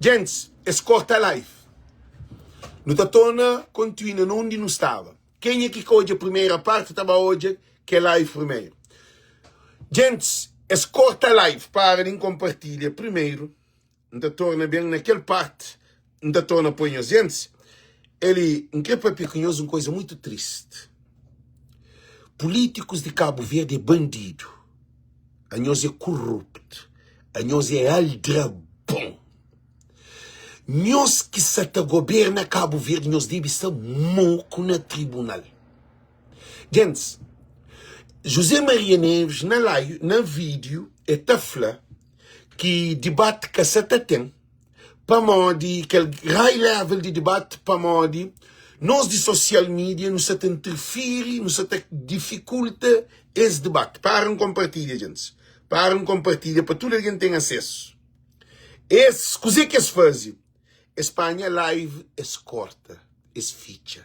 Gentis, es korta live. Nu ta torna kontinua na undi nu staba. Kenha ki ka odja primeira parti ta ba odja kel live primeiro. Gentis, es korta live. Para di nkonpartilha primeiro. N ta torna ben na kel parti, N ta torna poi nhos. Gentis, eli, N kre papia ku nhos un koisa muitu tristi. Pulítikus di Kabu Verdi é bandidu. Anhos é kuruptu. Anhos é aldrabon. Nhos ki sa ta goberna Kabu Verdi, nhos debe sta moku na tribunal. Gentis, José Maria Neves na live, na vídeo, e ta fla ki dibati ka sa ta ten pamodi kel high level di dibati pamodi nos di social media nu sa ta interfiri, nu sa ta difikulta es dibati. Para N konpartilha, gentis. Para N konpartilha pa tudu algen ten asesu. Es, kuzê ki es faze? Es panha live, es korta, es fitxa.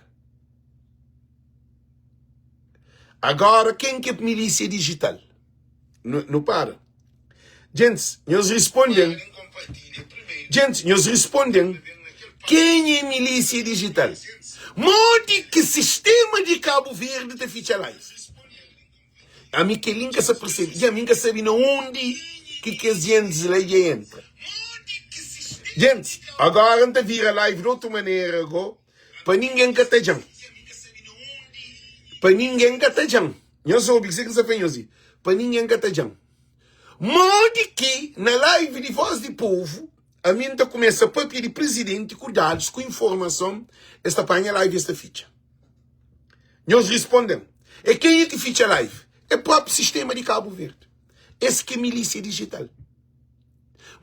Agora, ken ki é milísia dijital? Nu, nu para. Gentis, nhos responde-m. Gentis, nhos responde-m. Ken é milísia dijital? Modi ki sistema di Kabu Verdi ta fitxa live? Ami kel-li N ka sa persebe. Dja mi N ka sabe na undi ki kes gentis la dja entra. Gentis, agora N ta vira live di otu manera go, pa ningen ka ta dja-m. Pa ningen ka ta dja-m. Nhos obi kuzê ki N sta fla nhos li. Pa ningen ka ta dja-m. Modi ki na live di Voz di Povu, ami N ta kumesa papia di prizidenti ku dadus, ku informason, es ta panha live es ta fitxa. Nhos responde-m, é kenha ki fitxa live? É própi sistema di Kabu Verdi. Es ki é milísia dijital.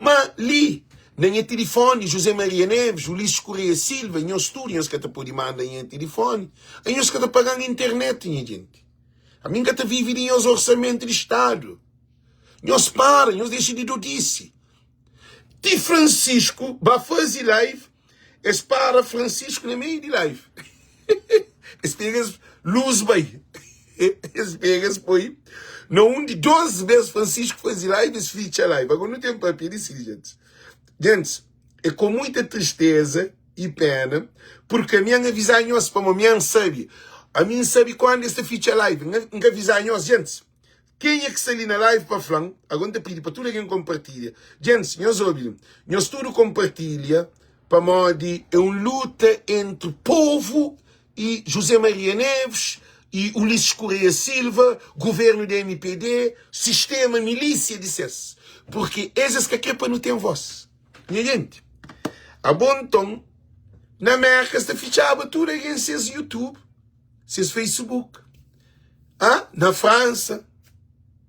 Ma li, na nha tilifoni, José Maria Neves, Ulisses Correia Silva, nhos tudu, nhos ka ta pode manda nha tilifoni. Anhos ka ta paga-m internet, nha jenti. Ami N ka ta vive di nhos orsamentu di Stadu. Nhos para, nhos dexa di dodisi. Ti Francisco ba faze live Es para Francisco na meio di live. Es pega es luz bai. Es pega es poi na um di 12 bes Francisco faze live, es fitxa live. Agora não tem papia di si, gente. Gente, é com muita tristeza e pena, porque a minha avisar nhos, pa minha sabe. A mim sabe quando esta fitxa live. Nunca avisar nhos, gente. Kenha ki sta li na live pa flan, ago nta pidi pa tudu algen konpartilha. Gentis, nhos obi li, nhos tudu konpartilha pamodi é un luta entri povu i José Maria Neves i Ulisses Correia Silva, governu di mpd, sistema, milísia di ses. Purki es es ka kre pa nu ten vos. Nha genti, abo nton na Merka es ta fitxaba tudu algen ses YouTube. ses Facebook, ah, na França,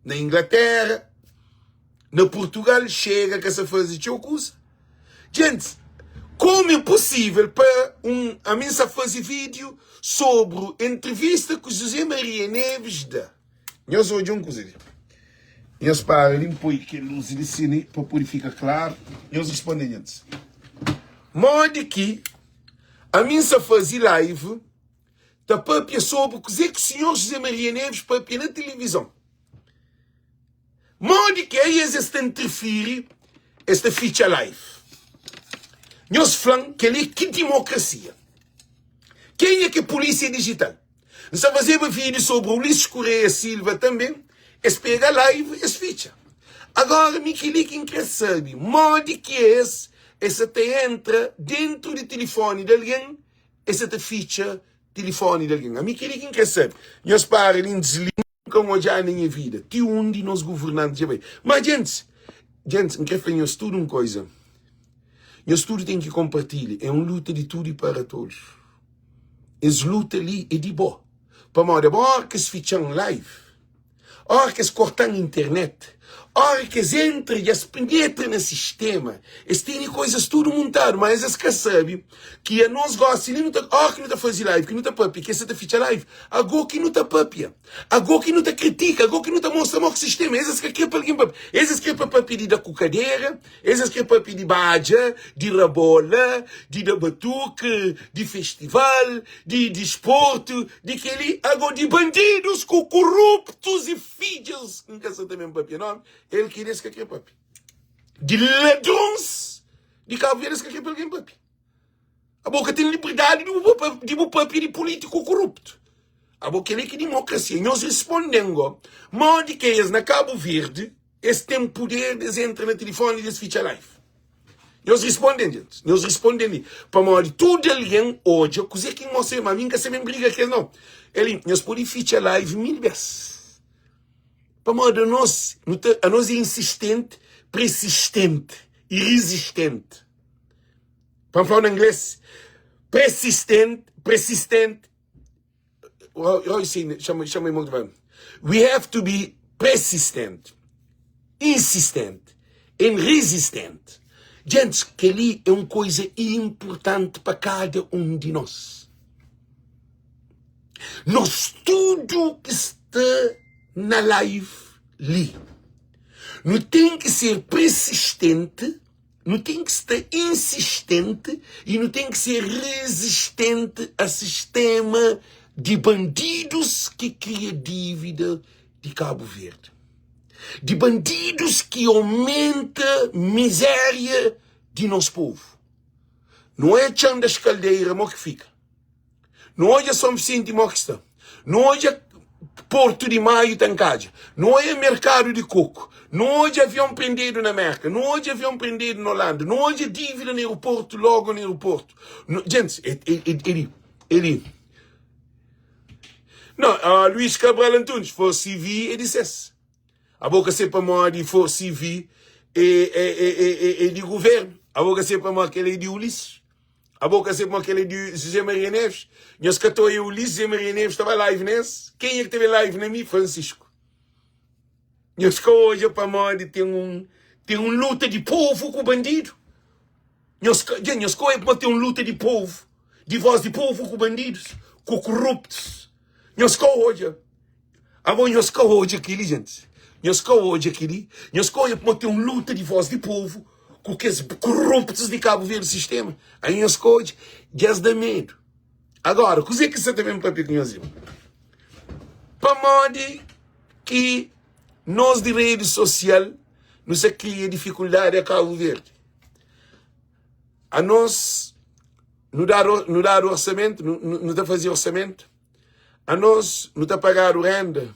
na Inglaterra, na Portugal, chega ka sa faze txeu kuza. Gente, como é possível pa um a mim sa faze vídeo sobre entrevista ku José Maria Neves da? Nhos odja un kuza li. Nhos para li, N poi kel luz li si li pa pode fika klaru. Nhos responde nhantis. Modi ki ami N sa faze live ta papia sobri kuzê ki sinhor José Maria Neves papia na tilivizon. Modi ki es es ta interfiri, es ta fitxa live. Nhos fla-m kel-li ki dimokrasia? Kenha ki é pulísia dijital? N sta fazeba vídiu sobri Ulisses Correia Silva tanbe, es pega live, es fitxa. Agora mi kel-li ki N kre sabe, modi ki es es sa ta entra dentu di tilifoni di algen Es sa ta fitxa tilifoni di algen. Ami kel-li ki N krê sabe. Nhos para li, N disliga. Nunka N odja na nha vida ti undi nos guvernanti dja bai. Má djentis, djentis, N krê fla nhos tudu un koza. Nhos tudu ten ki konpartilha. É un luta di tudu i para todos. Es luta li é di bo. Pamodi abo óra ki es fitxa-m live, Óra ki es korta-m internet, óra ki es entra dja es penetra na sistema, es tene koizas tudu muntadu, má es es ka sabe ki anos gósi li nu ta, óra ki nu ta faze live, ki nu ta pâpia, ki es sa ta fitxa live, agó ki nu ta pâpia, agó ki nu ta kritika, agó ki nu ta mostra mó ki sistema, es es ka krê pa algen pâpia, es es krê pa pâpia di da ku kadera, es es krê pâpia di badja, di rabola, di da batuki, di festival, di disportu, di kel-li, ago di bandidus ku kuruptus i fidjus, N ka sa ta ben papia nomi, el ki des ka kre papia, di ladrons. Di Kabu Verdi es ka kre pa algen papia. Abo ka ten liberdadi di bu di bu papia di pulitiku koruptu. Abo kel-li ki dimokrasia. Nhos risponde-m go, modi ki es na Kabu Verdi es ten puder di es entra na tilifoni di es fitxa live? Nhos risponde-m djentis, nhos risponde-m li, pamodi tudu algen odja kuzê ki N mostra, ma mi N ka sabe briga ku es nau. El, nhos pode fitxa live mil bes. Pamodi anos, nu ta, anos é insistenti, persistenti i rizistenti. Pa N fla-u na inglês, persistent, persistent, how you say, chama, chama irmão que vai. We have to be persistent, insistent and resistent. Gentes, kel-li é un koisa importanti pa kada un di nos. Nos tudu ki sta na live li, nu ten ki ser persistenti, nu ten ki sta insistenti i nu ten ki ser rezistenti a sistema di bandidus ki kria dívida di Kabu Verdi, di bandidus ki omenta mizéria di nos povu. Nu odja txan das kaldeira mo ki fika. Nu odja Son Visenti mo ki sta. Nu odja Portu di Maiu ta nkadja. Nu odja merkadu di koku. Nu odja avion prendedu na Merka. Nu odja avion prendedu na Olanda. Nu odja dívida na aeroportu, logo na aeroportu. Nu, gentis, é, é, é, é li, é li. Não, uh, Luís Cabral Antunes, for CV é de ses. Abo ka se pamodi for CV é, é, é, é, é, é de governo. Abo ka se pamodi que ele é de Ulisses. Abo ka sabe mo kel é di José Maria Neves? Nhos ka ta oia Ulisses José Maria Neves ta ba live nes? Kenha ki ta ben live na mi? Francisco. Nhos ka odja pamodi ten un ten un luta di povu ku bandidu? Nhos ka dja nhos ka oia pamodi ten un luta di povu, di voz di povu ku bandidus, ku koruptus. Nhos ka odja. Abo nhos ka odja kili, gentis. Nhos ka odja kili. Nhos ka odja kuma ten un luta di voz di povu ku kes koruptus di Kabu Verdi sistema. Aí nhos ka odja. Dja-s da medu. Agora, kuzê ki sa ta ben papia ku nhos li? Pamodi ki nos di redi sosial nu sa kria difikuldadi a Kabu Verdi? Anos nu dadu, nu dadu orsamentu, nu, nu ta faze orsamentu. Anos nu ta pagadu renda,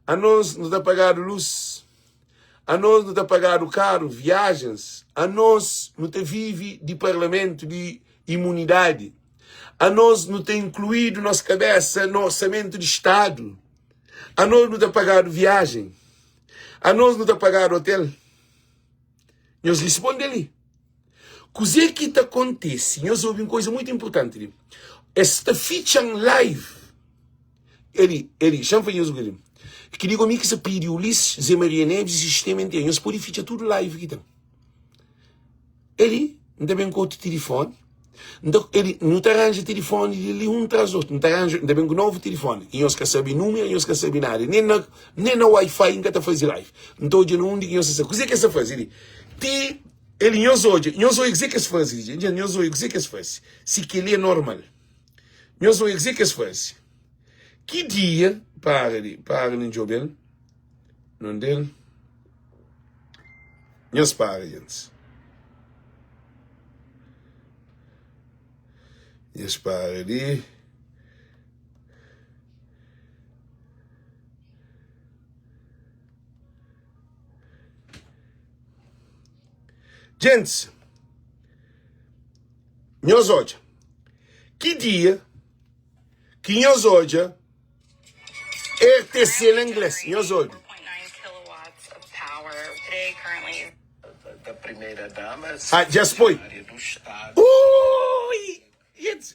anos nu ta pagadu lus, anos nu ta pagadu karu, viajens, anos nu ta vivi di parlamentu di imunidadi, anos nu ta inkluidu nos kabesa na orsamentu di stadu, anos nu ta pagadu viajen, anos nu ta pagadu otel. Nhos risponde li. Kuzê ki ta kontise? Nhos obi un koza mutu inportanti li. Es ta fitxa-m live. Eli, eli, xa-m fla nhos un koza li. Ki di mi ki sa pidi Ulisses, Zé Maria Neves i sistema interu. Nhos pode fitxa tudu live ki ten. Eli, N ta ben ku otu tilifoni. N ta, eli, nu ta ranja tilifoni di li un tras otu. N ta ranja, N ta ben ku novu tilifoni. Ki nhos ka sabe númeru, nhos ka sabe nada. Nen na, nen na Wi-Fi N ka ta faze live. N ta odja na undi ki nhos ta sta. Kuzê ki es ta faze li? Ti El nhos odja, nhos odja kuzê ki es faze li, dja nhos odja kuzê ki es faze, si kel-li é normal. Nhos odja kuzê ki es faze. Ki dia, para li, para li, djobe-l, nonde el, nhos para, gentis. Nhos para li. Gentis, nhos odja ki dia ki nhos odja RTC na ingles, nhos obi. Ah, dja es poi. Ui!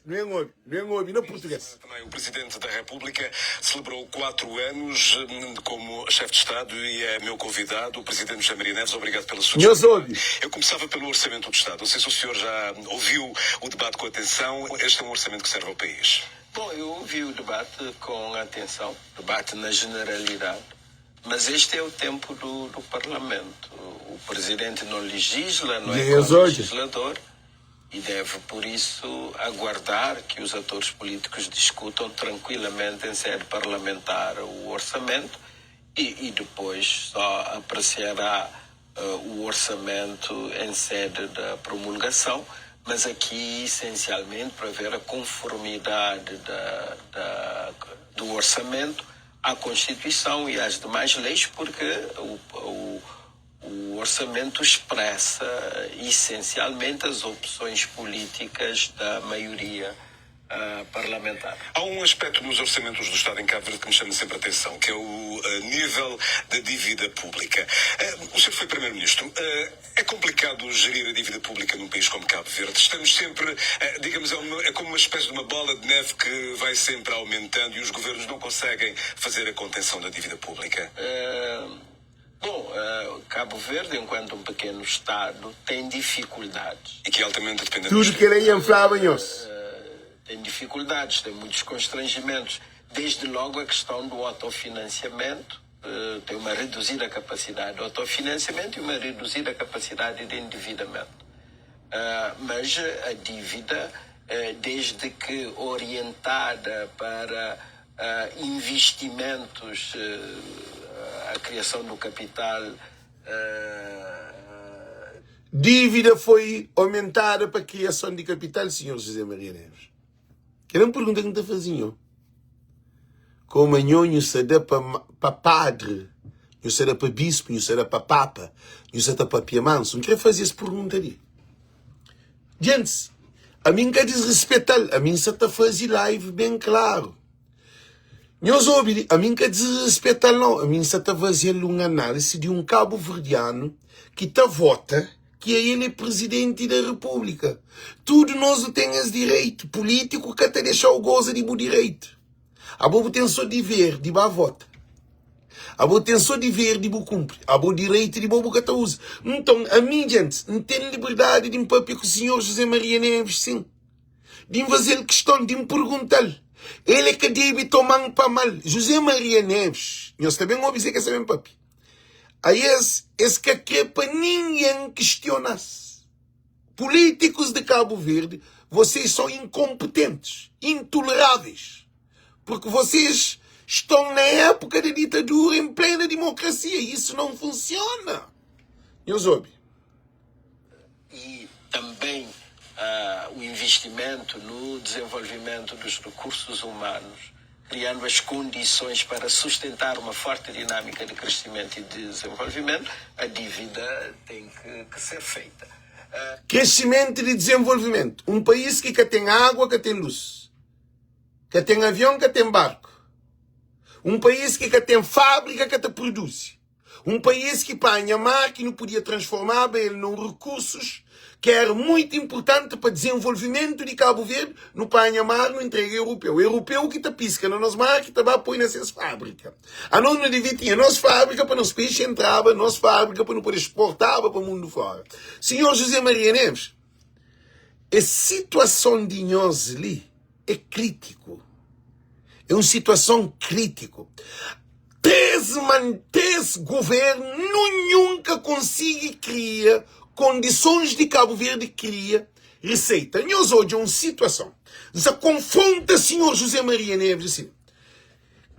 Nu en obi, nu en obi na purtugês. Também o Presidente da República celebrou 4 anos como Chefe de Estado e é meu convidado, o Presidente José Maria Neves. Obrigado pela sua Nhos obi. Eu começava pelo Orçamento do Estado. Não sei se o senhor já ouviu o debate com atenção. Este é um orçamento que serve ao país. Bom, eu ouvi o debate com atenção, debate na generalidade, mas este é o tempo do, do Parlamento. O Presidente não legisla, não é legislador e deve, por isso, aguardar que os atores políticos discutam tranquilamente em sede parlamentar o orçamento e, e depois só apreciará. o orçamento em sede da promulgação, mas aqui essencialmente para ver a conformidade da, da, do orçamento à Constituição e às demais leis, porque o, o, o orçamento expressa essencialmente as opções políticas da maioria parlamentar. Há um aspecto nos orçamentos do Estado em Cabo Verde que me chama sempre a atenção, que é o nível da dívida pública. O senhor foi Primeiro-Ministro. É complicado gerir a dívida pública num país como Cabo Verde. Estamos sempre, digamos, é como uma espécie de uma bola de neve que vai sempre aumentando e os governos não conseguem fazer a contenção da dívida pública. Bom, Cabo Verde, enquanto um pequeno Estado, tem dificuldades. E que é altamente dependente Tudu kel-la i N flaba nhos. Tem dificuldades, tem muitos constrangimentos. Desde logo a questão do autofinanciamento, tem uma reduzida capacidade de autofinanciamento e uma reduzida capacidade de endividamento. Mas a dívida, desde que orientada para investimentos, a criação do capital. Dívida foi aumentada pa kriason di kapital, Sinhor José Maria Neves? Kel é un pergunta ki N ta faze nho. Koma nho, nhu sa da pa pa padri, nhu sa da pa bispu, nhu sa da pa papa, nhu sa ta papia mansu? N kre faze es pergunta li. Djentis, ami N ka disrespeta-l, ami N sa ta faze live ben klaru. Nhos obi li, ami N ka disrespeta-l nau, ami N sa ta faze-l un análisi di un kabuverdianu ki ta vota ki el é prizidenti da repúblika. Tudu nos nu ten es direitu, pulítiku ka ta dexa-u goza di bu direitu. Abo bu ten so diver di ba vota, abo ten so diver di bu kunpri, abo direitu di bo bu ka ta uza. Nton, ami, djentis, N ten liberdadi di N papia ku sinhor José Maria Neves, sin. Di N faze-l kiston, di N pergunta-l. El é ka debe toma-m pa mal. José Maria Neves, nhos ta ben obi se ke sa ben papia. Aes, es ka kre pa ningen kistiona-s. Políticos de Cabo Verde, vocês são incompetentes, intoleráveis. Porque vocês estão na época da ditadura em plena democracia. Isso não funciona. Nhos obi. E também o investimento no desenvolvimento dos recursos humanos, criando as condições para sustentar uma forte dinâmica de crescimento e desenvolvimento, a dívida tem que, que ser feita. Crescimento e desenvolvimento. Um país que ka tem água, ka tem luz. Ka tem avião, ka tem barco. Um país que ka tem fábrica, ka ta produzi. Un país ki panha mar ki nu podia transformaba el nun rekursus ki éra muitu inpurtanti pa dizenvolvimentu di Kabu Verdi, nu panha mar nu intrega europeu. Europeu ki ta piska na nos mar ki ta ba poi na ses fábrika. Anos nu devia tinha nos fábrika pa nos pexi entraba, nos fábrika pa nu pode exportaba pa mundu fóra. Sinhor José Maria Neves, es situason di nhos li é krítiku. É un situason krítiku. 3 man 3 governu nunhun ka konsigi kria kondisons di Kabu Verdi kria riseita. Nhos odja un situason. N sa konfronta sinhor José Maria Neves asin.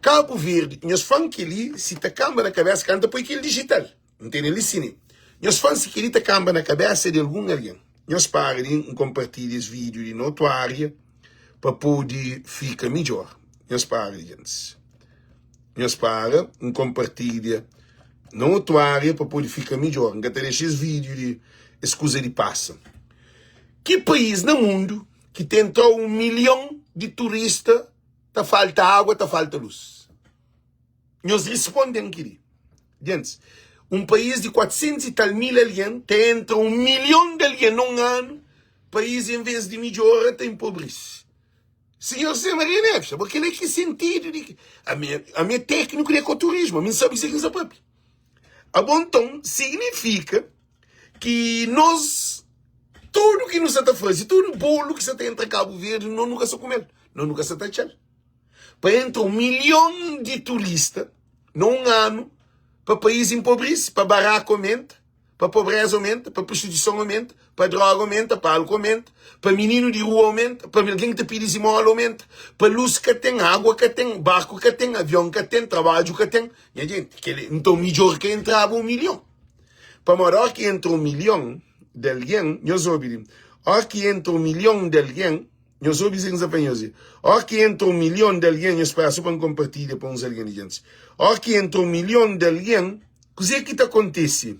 Kabu Verdi, nhos fla-m kel-li si ta kanba na kabesa, ka N ta poi kel dijital. N tene li sini. Nhos fla-m si kel-li ta kanba na kabésa di algun algen. Nhos para di N konpartilha es vídiu di na otu ária pa pode fika midjór. Nhos para di gentis. Nhos para N konpartilha na otu ária pa pode fika midjór. N ka ta dexa es vídiu di es kuza di pasa. Ki país na mundu ki ta entra un milhon di turista ta falta água, ta falta lus? Nhos risponde-m kel-li. Gentis, un país di 400 i tal mil algen ta entra un milhon di algen na un anu, país envês di midjora ta enpobrise. Sinhor José Maria Neves, abo kel-li ki sentidu di. Ami, ami é tékniku di ekoturismu, ami N sabe kuzê ki N sta papia. Abo nton, signifika ki nos, tudu ki nu sa ta faze, tudu bolu ki sa ta entra Kabu Verdi, nos nu ka sa kume-l, nos nu ka sa ta atxa-l. Pa entra un milhon di turista na un anu pa país enpobrisi, pa baraka omenta, pa pobreza omenta, pa prostituison omenta, pa droga omenta, pa álku omenta, pa mininu di rua omenta, pa algen ki ta pidi zimóla omenta, pa lus ka ten, água ka ten, barku ka ten, avion ka ten, trabadju ka ten. Nha jenti, kel-li, nton midjór ka entraba un milhon. Pamodi óki ki entra un milhon di algen, nhos obi li, óki ki entra un milhon di algen, nhos obi kuzê ki N sta fla nhos li, óki ki entra un milhon di algen, nhos spera sô pa N konpartilha pa uns algen di djenti, óki ki entra un milhon di algen, kuzê ki ta kontise?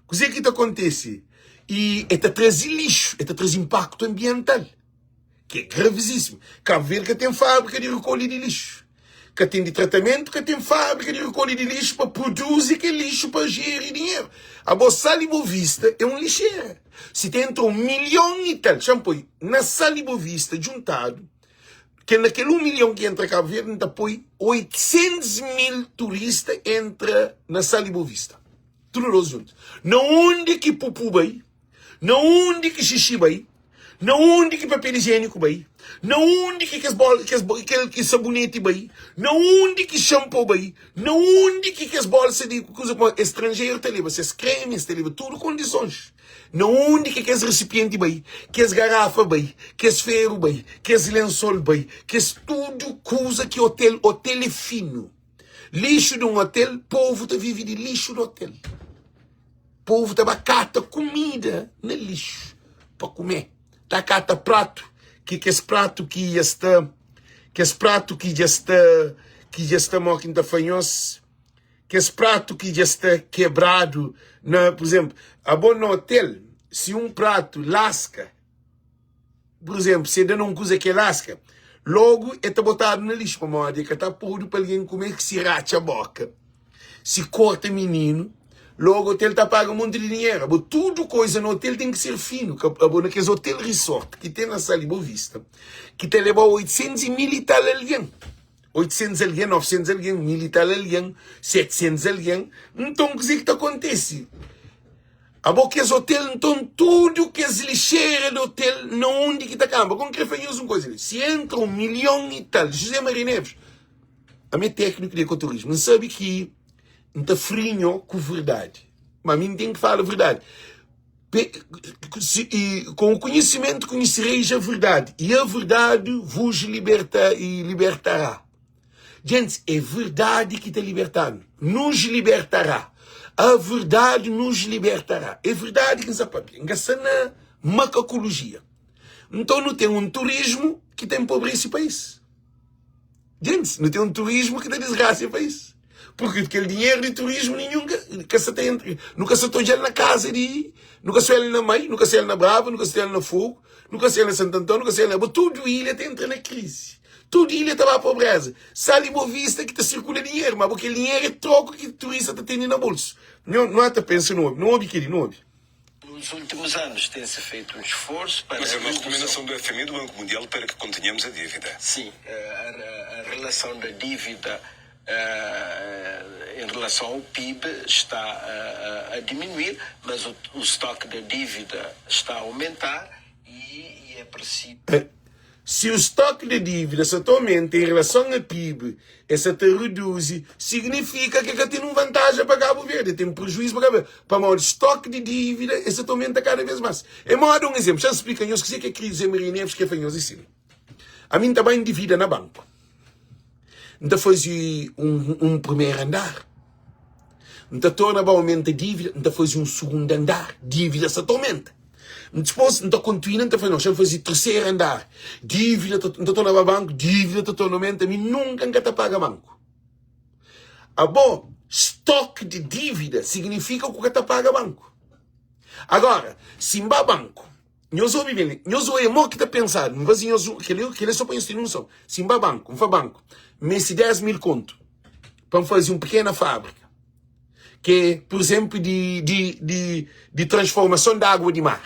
Kuzê ki ta kontise? I el ta traze lixu, el ta traze inpaktu anbiental, ki é gravizísimu. Kabu Verdi ka ten fábrika di rekolha di lixu, ka ten di tratamentu, ka ten fábrika di rekolha di lixu pa produzi kel lixu pa jeri dinheru. Abo Sal di Bovista é un lixera. Si ta entra un milhon i tal, xa-m poi, na Sal di Bovista djuntadu, kel na kel un milhon ki entra Kabu Verdi, N ta poi 800 mil turista entra na Sal di Bovista. Tudu nos djuntu. Na undi ki pupu bai, na undi ki xixi bai, na undi ki papel ijieniku bai, na undi ki kes bol, kes kel ki sabuneti bai, na undi ki xanpo bai, na undi ki kes bolsa di kuza kuma estranjeru ta leba ses kremi, es ta leba tudu kondisons. Na undi ki kes risipienti bai, kes garafa bai, kes feru bai, kes lensol bai, kes tudu kuza ki otel, otel é finu. Lixu di un otel, povu ta vive di lixu di otel. Povu ta ba kata kumida na lixu pa kume. Ta kata pratu, ki kes pratu ki dja sta, kes pratu ki dja sta, ki dja sta mo ki N ta fla nhos, kes pratu ki dja sta kebradu na, pur izenplu, abo na otel, si un pratu laska, Pur izénplu, si el da na un kuza ki é laska, lógu el ta botadu na lixu pamodi el ka ta podu pa algen kume. Si ratxa bóka, si korta mininu, lógu otel ta paga monti di dinheru. Abo tudu koza na otel ten ki ser finu. Ka abo na kes otel resort ki ten na Sal di Bovista ki ta leba-u 800 i mil i tal algen, 800 algen, 900 algen, mil i tal algen, 700 algen. Nton kuzê ki ta kontise? Abo kes hotel nton tudo kes lixeira de hotel na undi ki ta kanba kon kre fla nhos un koisa li si entra un milhon i tal José Maria Neves ami é técnico de ecoturismo n sabe ki n ta fri nho ku verdade ma mi n ten ki fala verdade Pe, si, e, com o conhecimento conhecereis a verdade e a verdade vos liberta e libertará Djentis, é verdadi ki ta liberta-nu. Nos libertará. A verdade nos libertará. É verdadi ki N sta papia. N ka sta na makakulujia. Nton, nu ten un turismu ki ta enpobrese país. Djentis, nu ten un turismu ki ta disgrasia país. Purki kel dinheru di turismu ninhun ka, ka sa ta entra. Nu ka sa ta odja-l na kaza di. Nu ka sa el na Mai, nu ka sa el na Brava, nu ka sa el na Fogu, nu ka sa el na Santanton, nu ka sa el na. Tudu ilha ta entra na krizi. Tudu ilha ta ba pobreza. Sal i Bovista ki ta sirkula dinheru, ma bo kel dinheru é troku ki turista ta tene na bolsu. Nho no ta pensa no obi, no obi keli, no obi. Nos últimos anos tem-se feito um esforço para Mas a é uma redução. recomendação do FMI e do Banco Mundial para que contenhamos a dívida. Sim, a relação da dívida em relação ao PIB está a diminuir, mas o estoque da dívida está a aumentar e é preciso. Si o stock di dívida sa ta aumenta em relason a PIB e sa ta reduzi, signifika ki ka ten un vantaja pa Kabu Verdi, ten prejuizu pa Kabu Verdi, pamodi stock di dívida e sa ta aumenta kada vez mas. E moda un izénplu, xa N splika nhos kuzê ki é krizi José Maria Neves kre fla nhos i sin. Ami N ta ba endivida na banku, N ta faze un primeru andar, N ta torna ba aumenta dívida, N ta faze un sugundu andar, dívida sa ta aumenta. Dipôs, N ta kontinua, N ta fla, Nau, xa-m faze terseru andar. Dívida ta, N ta torna ba banku, dívida ta torna aumenta, mi nunka N ka ta paga banku. Abo, stoki di dívida signifika ku ka ta paga banku. Agora, si N ba banku, nhos obi ben li, nhos oia mo ki ta pensadu, N faze nhos, kel-li, kel-li é so pa nhos ten noson. Si N ba banku, N fla banku, N meste 10 mil kontu pa N faze un pikena fábrika. ki é, pur izénplu, di, di, di, di transformason di água di mar.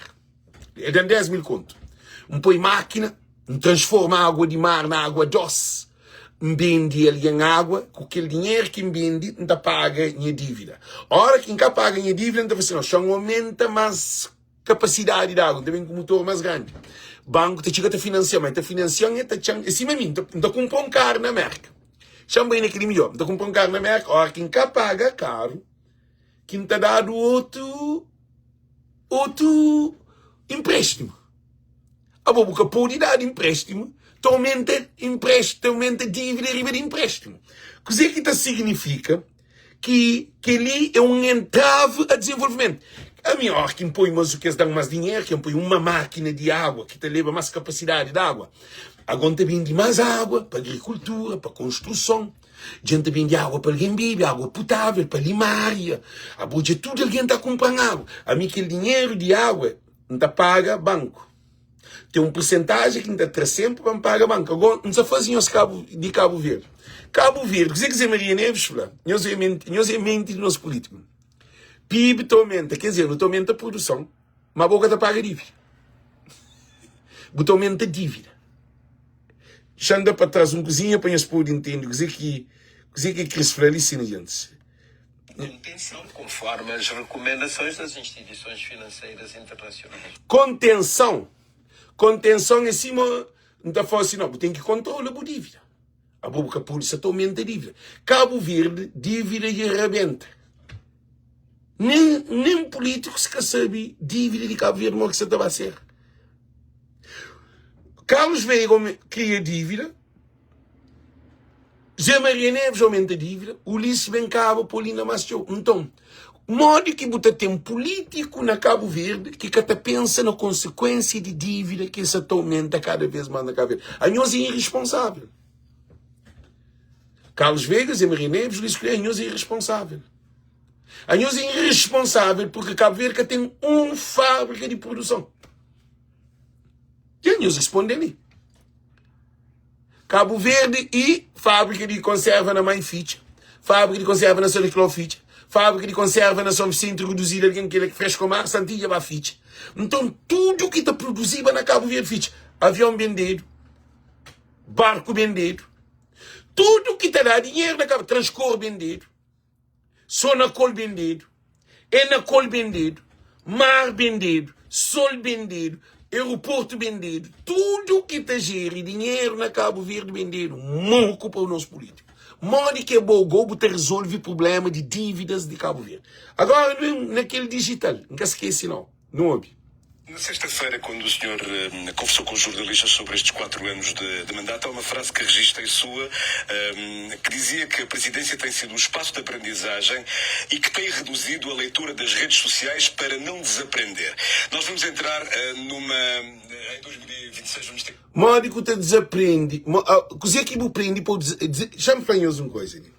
El da-m 10 mil kontu. N poi mákina, N transforma água di mar na água dósi. N bende algen água, ku kel dinheru ki N bende, N ta paga nha dívida. Óra ki N ka paga nha dívida, N ta fla si, Xa N omenta más kapasidadi di água, N ta ben ku mutor más grandi. Banku ta txiga ta finansia-m, el ta finansia-m, el ta txa-m, é sima mi, N ta kunpra un karu na Mérka. Xa-m bai na kel-li midjór. N ta kunpra un karu na Mérka, óra ki N ka paga karu, ki N ta dadu otu, otu inpréstimu. Abo, bu ka pode dadu inpréstimu, ta aumenta inpréstimu, ta aumenta dívida riba di inpréstimu. Kuzê ki ta signifika? Ki kel-li é un entravi a dizenvolvimentu. Ami, óras ki N poi mas u ki es da-m más dinheru, ki N poi uma mákina di agua ki ta leba más kapasidadi di agua, ago N ta bende más agua pa agrikultura, pa konstruson. Dja N ta bende agua pa algen bebe, agua putável, pa limária. Abo dja tudu algen ta kunpra-m agua. Ami kel dinheru di agua N ta paga banku. Ten un persentajen ki N ta tra senpri pa N paga banku. Ago N sa faze nhos kabu di Kabu Verdi. Kabu Verdi, kuzê ki Zé Maria Neves fla? Nhos é menti, nhos é menti di nos pulítiku. PIB ta omenta, ker dizer, nu ta omenta produson, ma bo ka ta paga dívida. Bu ta omenta dívida. Xa-m da pa tras un kuzinha pa nhos pode ntende kuzê ki kuzê ki kris fla li sin, gentis. Contenção, conforme as recomendações das instituições financeiras internacionais. Contenção, Contenção é sima N ta fla si, no, bu ten ki kontrola bu dívida. Abo bu ka pode sa ta omenta dívida. Kabu Verdi, dívida dja rabenta. Nen, nen polítikus ka sabe dívida di Kabu Verdi mo ki sa ta ba ser. Carlos Veiga kria dívida, Zé Maria Neves aumenta dívida, Ulisses ben kaba pô-l inda más txeu. Nton, modi ki bu ta ten pulítiku na Kabu Verdi ki ka ta pensa na konsekuénsia di dívida ki el sa ta aumenta kada vês más na Kabu Verdi? Anhos é irresponsável. Carlos Veiga, Zé Maria Neves, Ulisses Correia, anhos é irresponsável. Anhos é irresponsável porque Kabu Verdi ka ten un fábrika di produson. Dja nhos responde li. Kabu Verdi e fábrika di konserva na Mai fitxa, fábrika di konserva na São Nicolau fitxa, fábrika di konserva na São Vicente reduzida algen kel Frescomar Santinha ba fitxa. Nton tudu ki ta produziba na Kabu Verdi fitxa. Avion bendedu, barku bendedu, tudu ki ta da dinheru na Kabu Transkor bendedu. So na kol bendedu, é na kol bendedu, mar bendedu, sol bendedu, aeroportu bendedu, tudu ki ta jeri dinheru na Kabu Verdi bendedu, moku pa nos pulítiku. Modi ki abo go bu ta rezolve prublema di dívidas di Kabu Verdi? Agora nu na kel dijital, N ka skese nau. Nu obi. Na sexta-feira, quando o senhor conversou com os jornalistas sobre estes 4 anos de, de mandato, há uma frase que registrei sua, um, que dizia que a presidência tem sido um espaço de aprendizagem e que tem reduzido a leitura das redes sociais para não desaprender. Nós vamos entrar uh, numa. Em 2026 vamos ter. Modi ku ta desaprende? Kuzê ki bu prende pa bu Xa-m fla nhos un koza li.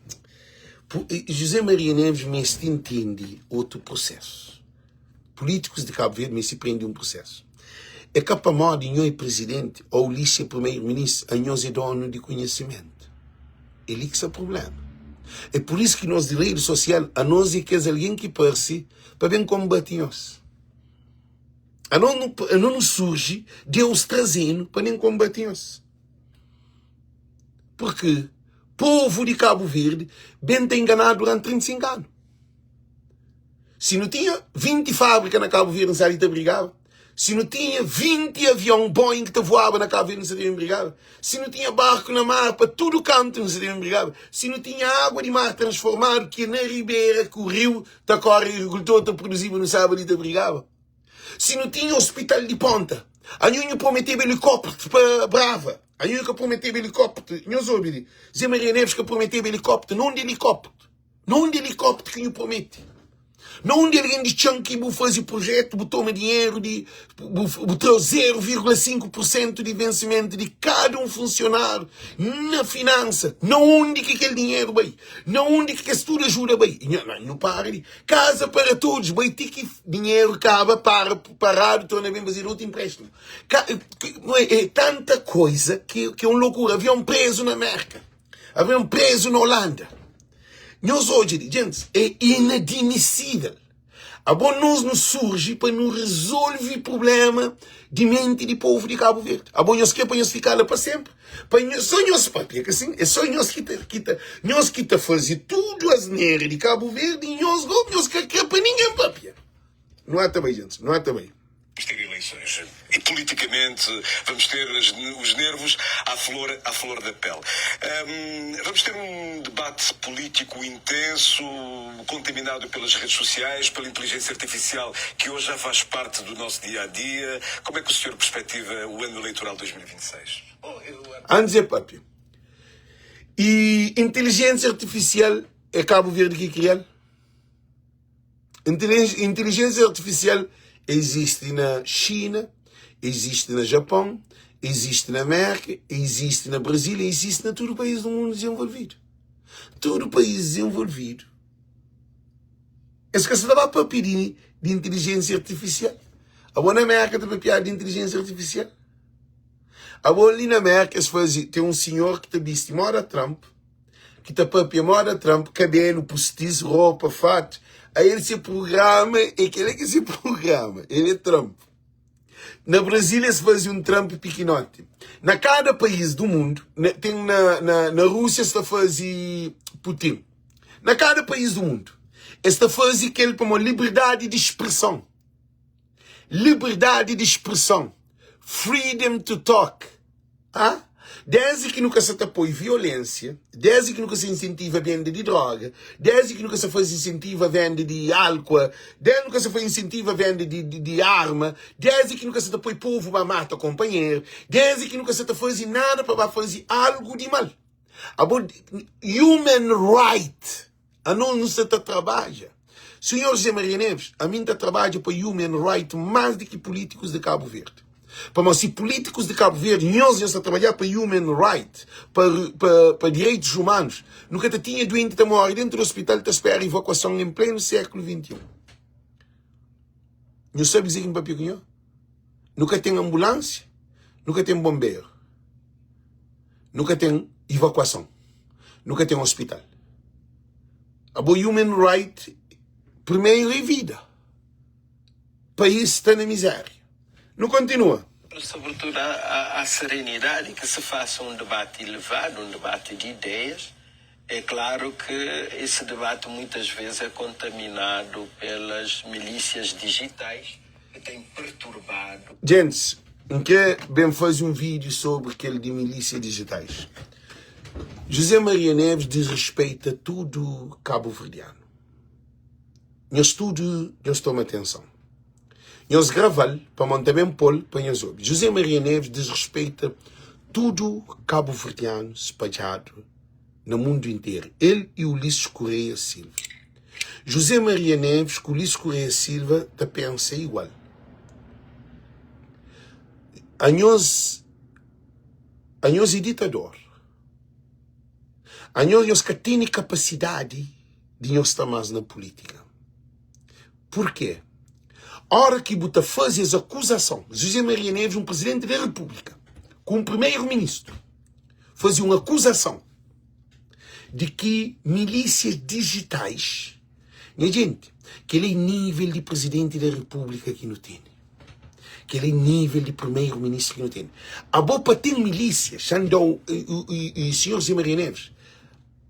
José Maria Neves meste ntende otu prosesu. Pulítikus di Kabu Verdi meste prende un prusésu. É ka pamodi nho é prizidenti ô Ulisses é primeru-ministru, anhos é donu di konhisimentu. É li ki sta prubléma. É pur isu ki nos di redi sosial, anos é kes algen ki parse pa ben konbate nhos. Anos nu, anos nu surji, Deus traze-nu pa ben konbate nhos. Purki povu di Kabu Verdi ben ta inganadu duranti 35 anu. Si nu tinha 20 fábrika na Kabu Verdi, nu sa di ta brigaba? Si nu tinha 20 avion Boeing ki ta voaba na Kabu Verdi, nu sa ta ben brigaba? Si nu tinha barku na mar pa tudu kantu, nu sa ta ben brigaba? Si nu tinha água di mar transformadu ki é na ribera ku riu ta kóre, agrikultor ta produziba, nu staba li ta brigaba? Si nu tinha ospital di ponta, anho nhu prometeba elikópteru pa Brava, anho nhu ka prometeba elikópteru, nhos obi li, Zé Maria Neves ka prometeba elikópteru, na undi elikópteru? Na undi elikópteru ki nhu promete? Na undi algen di txan ki bu faze projetu, bu toma dinheru di, bu, bu tra 0,5% di vensimentu di kada un funsionáriu na finansa? Na undi ki kel dinheru bai? Na undi ki kes tudu ajuda bai? Nhu, nhu para di Casa para todos bai ti ki dinheru kaba, para, paradu, torna ben fazedu otu empréstimu. Ka, é, é tanta koisa ki, ki é un lokura. Avion prezu na Merka. Avion prezu na Holanda. Nhos odja li, gentis, é inadmisível. Abo nos nu surji pa nu resolve problema di menti di povu di Kabu Verdi. Abo nhos kre pa nhos fika la pa senpri? Pa nhos, só nhos papia ka sin? É só nhos ki ta, ki ta, nhos ki ta faze tudu asnera di Kabu Verdi, nhos go, nhos ka kre pa ningen papia. Nu ata bai, gentis, nu ata bai. Vamos ter eleições e politicamente vamos ter os nervos à flor, à flor da pele. Um, vamos ter um debate político intenso, contaminado pelas redes sociais, pela inteligência artificial, que hoje já faz parte do nosso dia a dia. Como é que o senhor perspectiva o ano eleitoral 2026? Antes é papia. E inteligência artificial. É Cabo Verde ki kria-l? Inteligência artificial existe na China, existe na Japão, existe na América, existe na Brasil, existe na tudo país do mundo desenvolvido. Tudo país desenvolvido. Es ka sa ta ba papia di, di inteligência artificial. Abo na América ta papia di inteligência artificial. Abo li na América es faze, tem um senhor que ta bisti moda Trump, ki ta papia moda Trump, kabelu pustis, ropa, fatu, a el se prugrama é kela ki se prugrama, el é Trump. Na Brasil es faze un Trump pikinoti. Na kada país du mundu, na, ten na, na, na Rúsia es ta faze Putin. Na kada país du mundu, es ta faze kel pamo liberdadi di spreson. Liberdadi di spreson. Freedom to talk. A Desdi ki nu ka sa ta poi violensia, desdi ki nu ka sa insentiva benda di droga, desdi ki nu ka sa faze insentiva venda di alkua, desdi nu ka sa faze insentiva venda di, di, di arma, desdi ki nu ka sa ta poi povu ba mata konpanheru, desdi ki nu ka sa ta faze nada pa ba faze algu di mal. Abo, human right. Anos nu sta ta trabadja. Senhor José Maria Neves, ami N ta trabadja pa human right más di ki polítikus di Kabu Verdi. Pamodi si polítikus di Kabu Verdi, nhos, nhos ta trabadja pa human right, pa, pa, pa direitus humanus, nu ka ta tinha duenti ta móre dentu di hospital ta spera evakuason en plenu sékulu 21. Nhos sabe kuzê ki N papia ku nho? Nu ka ten ambulánsia, nu ka ten bonberu. Nu ka ten evakuason, nu ka ten hospital. Abo human right primeiro é vida. País sta na miséria. Nu kontinua. Sobretudo à, à serenidade, que se faça um debate elevado, um debate de ideias. É claro que esse debate muitas vezes é contaminado pelas milícias digitais que têm perturbado. Gents, N kre ben faze un vídeo sobri kel di milísia digitais. José Maria Neves disrespeita tudu kabuverdianu. Nhos tudu nhos toma atenson. Nhos grava-l pamo N ta ben pô-l pa nhos obi. José Maria Neves disrespeita tudu kabuverdianu spadjadu na mundu interu, el i Ulisses Correia Silva. José Maria Neves ku Ulisses Correia Silva ta pensa igual. Anhos, anhos é ditador. Anhos, nhos ka tene kapasidadi di nhos sta más na pulítika. Purkê? Óra ki bu ta faze es akuzason, José Maria Neves, un prizidenti di Repúblika, ku un primeru-ministru, faze un akuzason di ki milísias dijitais, nha jenti, kel-li é nível di prizidenti da repúblika ki nu tene, kel-li é nível di primeru-ministru ki nu tene. Abo pa ten milísia, Xandão i sinhor Zé Maria Neves,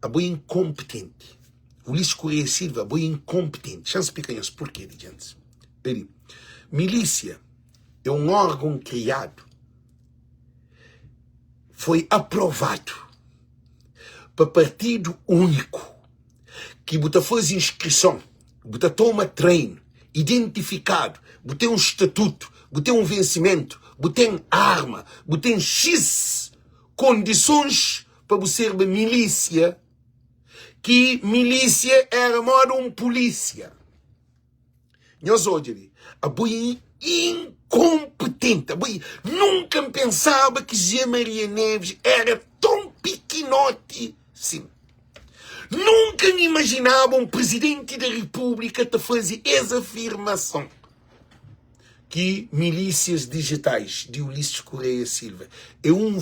abo é inkonpetenti. Ulisses Correia Silva, abo é inkonpetenti. Xa-m splika nhos purkê di djantis. Milísia é un órgon kriadu. foi aprovadu pa partidu úniku ki bu ta faze inskrison, bu ta toma treinu, identifikadu, bu ten un statutu, bu ten un vensimentu, bu ten arma, bu ten X kondisons pa bu serba milísia, ki milísia era moda un pulísia. Nhos odja li, abo é inkonpetenti, abo é, nunka N pensaba ki Zé Maria Neves era ton pikinoti sin. Nunka N imajinaba un prizidenti di repúblika ta faze es afirmason ki milísias dijitais di Ulisses Correia Silva é un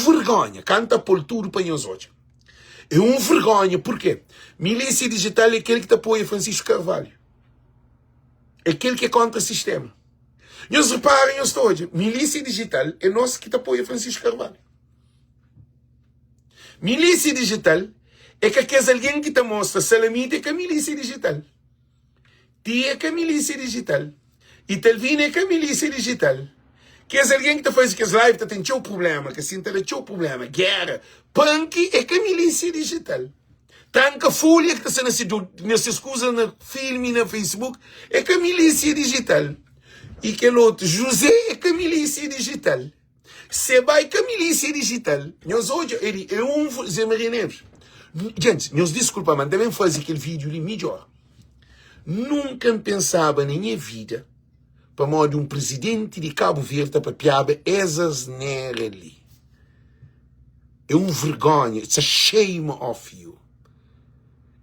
vergonha. Kanta pol tudu pa nhos odja. É un vergonha, porquê? Milícia digital é kel ki ta apoia Francisco Carvalho. É kel ki é kontra sistema. Nhos repara, nhos ta odja, milícia digital é nos ki ta apoia Francisco Carvalho. Milícia digital é ka kes algen ki ta mostra salamita é ka milícia digital. Tia é ka milísia dijital. Italvina é ka milísia dijital. Kes algen ki ta faze kes live ta ten txeu prubléma, ka sin ta da txeu prubléma, géra. Punk é ka milísia dijital. Tranka fulha ki ta sta na se na ses kuza na filmi na Facebook é ka milísia dijital. I kel otu José é ka milísia dijital. Se bai ka milísia dijital. Nhos odja, el é un Zé Maria Neves. Gentis, nhos diskulpa, ma N ta ben faze kel vídiu li midjór. Nunka N pensaba na nha vida pamodi un prizidenti di Kabu Verdi ta papiaba es asnera li. É un vergonha, it's a shame of you.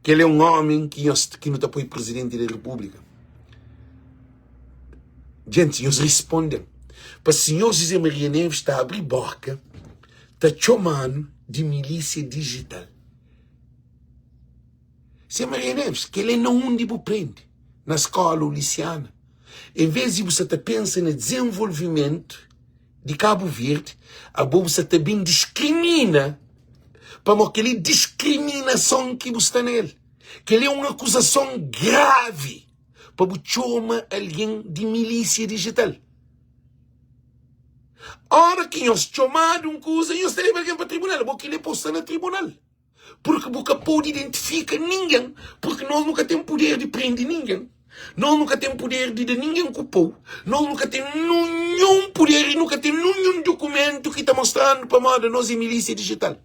Kel é un ómi ki nhos ki nu ta poi prizidenti di repúblika. Gentis, nhos risponde-m. Pa sinhor José Maria Neves ta abri boka ta txoma-nu di milísia dijital. Zé Maria Neves, kel é na undi bu prende? Na skóla Ulisiana? En vez di bu sa ta pensa na dizenvolvimentu di Kabu Verdi, abo bu sa ta ben diskrimina, pamodi kel-li é diskriminason ki bu sta na el. Kel-li é un akuzason gravi pa bu txoma algen di milísia dijital. Óra ki nhos txomadu un kuza, nhos ta leba algen pa tribunal. Abo kel-li é pa bu sta na tribunal. Purki bu ka pode identifika ningen, purki nos nu ka ten puder di prende ningen, nos nu ka ten puder di da ningen ku pou, nos nu ka ten nunhun puder i nu ka ten nunhun dukumentu ki ta mostra-nu pamodi nos é milísia dijital.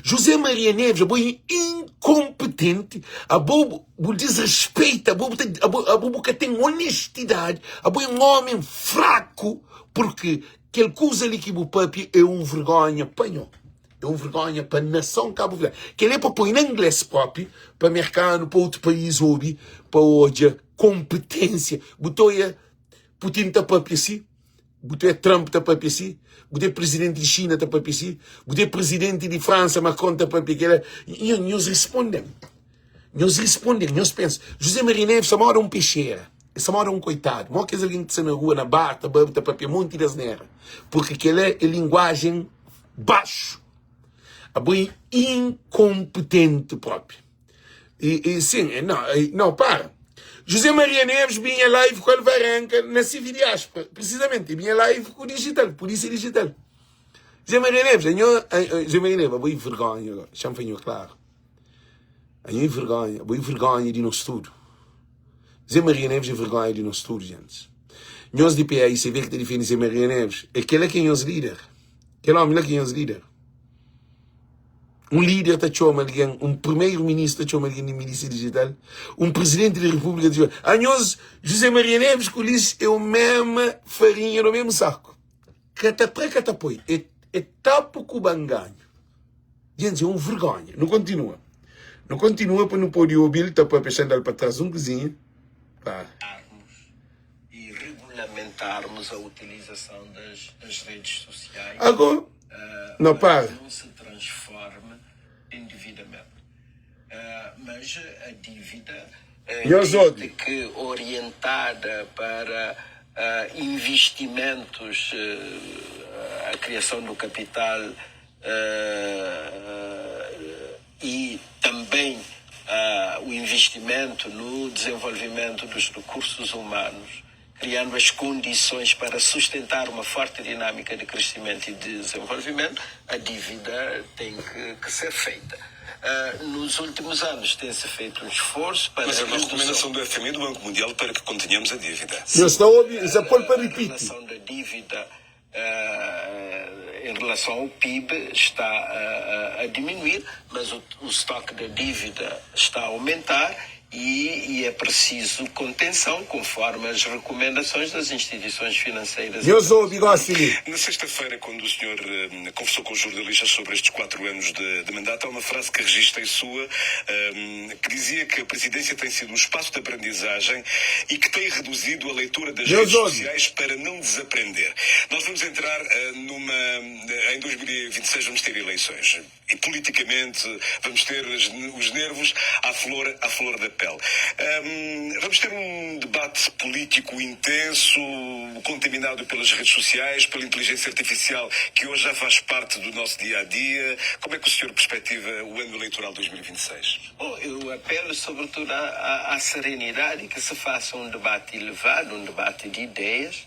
José Maria Neves, abo é inkonpetenti, abo bu disrespeita, abo bu ta, abo, abo bu ka ten onestidadi, abo é un omi fraku, purki kel kuza li ki bu papia é un vergonha pa nho. É un vergonha pa nason kabuverdianu. Kel-li é pa poi na inglês propi, pa merkanu, pa otu país obi, pa odja konpetensia. Bu ta oia Putin ta papia si, bu ta oia Trump ta papia si, bu ta oia prizidenti di Xina ta papia si, bu ta oia prizidenti di Fransa, Macron ta papia kela. Nho, nhos risponde-m. Nhos risponde-m, nhos pensa. José Maria Neves ta moda un pexera, el sta moda un koitadu, moda kes algen ki ta sta na rua, na bar, ta babe, ta papia monti di asnera. Purki kela é linguajen baxu abo é incompetente propi e, e sim, e, não, e, não, para José Maria Neves binha live com Alvarenga na CV Diáspora, precisamente, binha live com o digital, polícia digital. José Maria Neves, anho, José Maria Neves, abo é vergonha agora, chama fanho claro. Anho é vergonha, abo é vergonha de nós tudo. Zé Maria Neves é vergonha de nós tudo, gente. Nós de PAICV que te defende Zé Maria Neves, é aquele que é nosso líder. Kel ómi la ki é nhos líder. Un líder ta txoma algen, un primeru-ministru ta txoma algen di milísia dijital, un prizidenti di repúblika ta txoma. Anhos, José Maria Neves ku Ulisses é o mema farinha do mesmu saku. Ka ta tra, ka ta poi. É, é tapu ku banganhu. Gentis, é un vergonha. Nu kontinua. Nu kontinua pa nu pode obi-l ta papia xandal pa tras un kuzinha. Para. e regulamentarmos a utilização das, das redes sociais Agora, uh, não para para. que não se transforme endividamento. Uh, mas a dívida, uh, Nhos desde obi. que orientada para uh, investimentos, uh, a criação do capital uh, e também uh, o investimento no desenvolvimento dos recursos humanos, criando as condições para sustentar uma forte dinâmica de crescimento e desenvolvimento, a dívida tem que, que ser feita. Uh, nos últimos anos tem-se feito um esforço para. Mas é uma redução. recomendação do FMI e do Banco Mundial para que contenhamos a dívida. Nhos sta obi, a, Zé pô-l pa a ripiti. relação da dívida uh, em relação ao PIB está a, a, a diminuir, mas o, o estoque da dívida está a aumentar e, e é preciso contenção, conforme as recomendações das instituições financeiras Nhos obi internacionais. gosi li. Na sexta-feira, quando o senhor eh, conversou com os jornalistas sobre estes 4 anos de, de mandato, há uma frase que registrei sua, eh, que dizia que a presidência tem sido um espaço de aprendizagem e que tem reduzido a leitura das Nhos redes obi. sociais para não desaprender. Nós vamos entrar eh, numa. Em 2026 vamos ter eleições e politicamente vamos ter os nervos à flor, à flor da pele. Um, vamos ter um debate político intenso, contaminado pelas redes sociais, pela inteligência artificial, que hoje já faz parte do nosso dia a dia. Como é que o senhor perspectiva o ano eleitoral 2026? Bom, eu apelo sobretudo à, à, à serenidade e que se faça um debate elevado, um debate de ideias.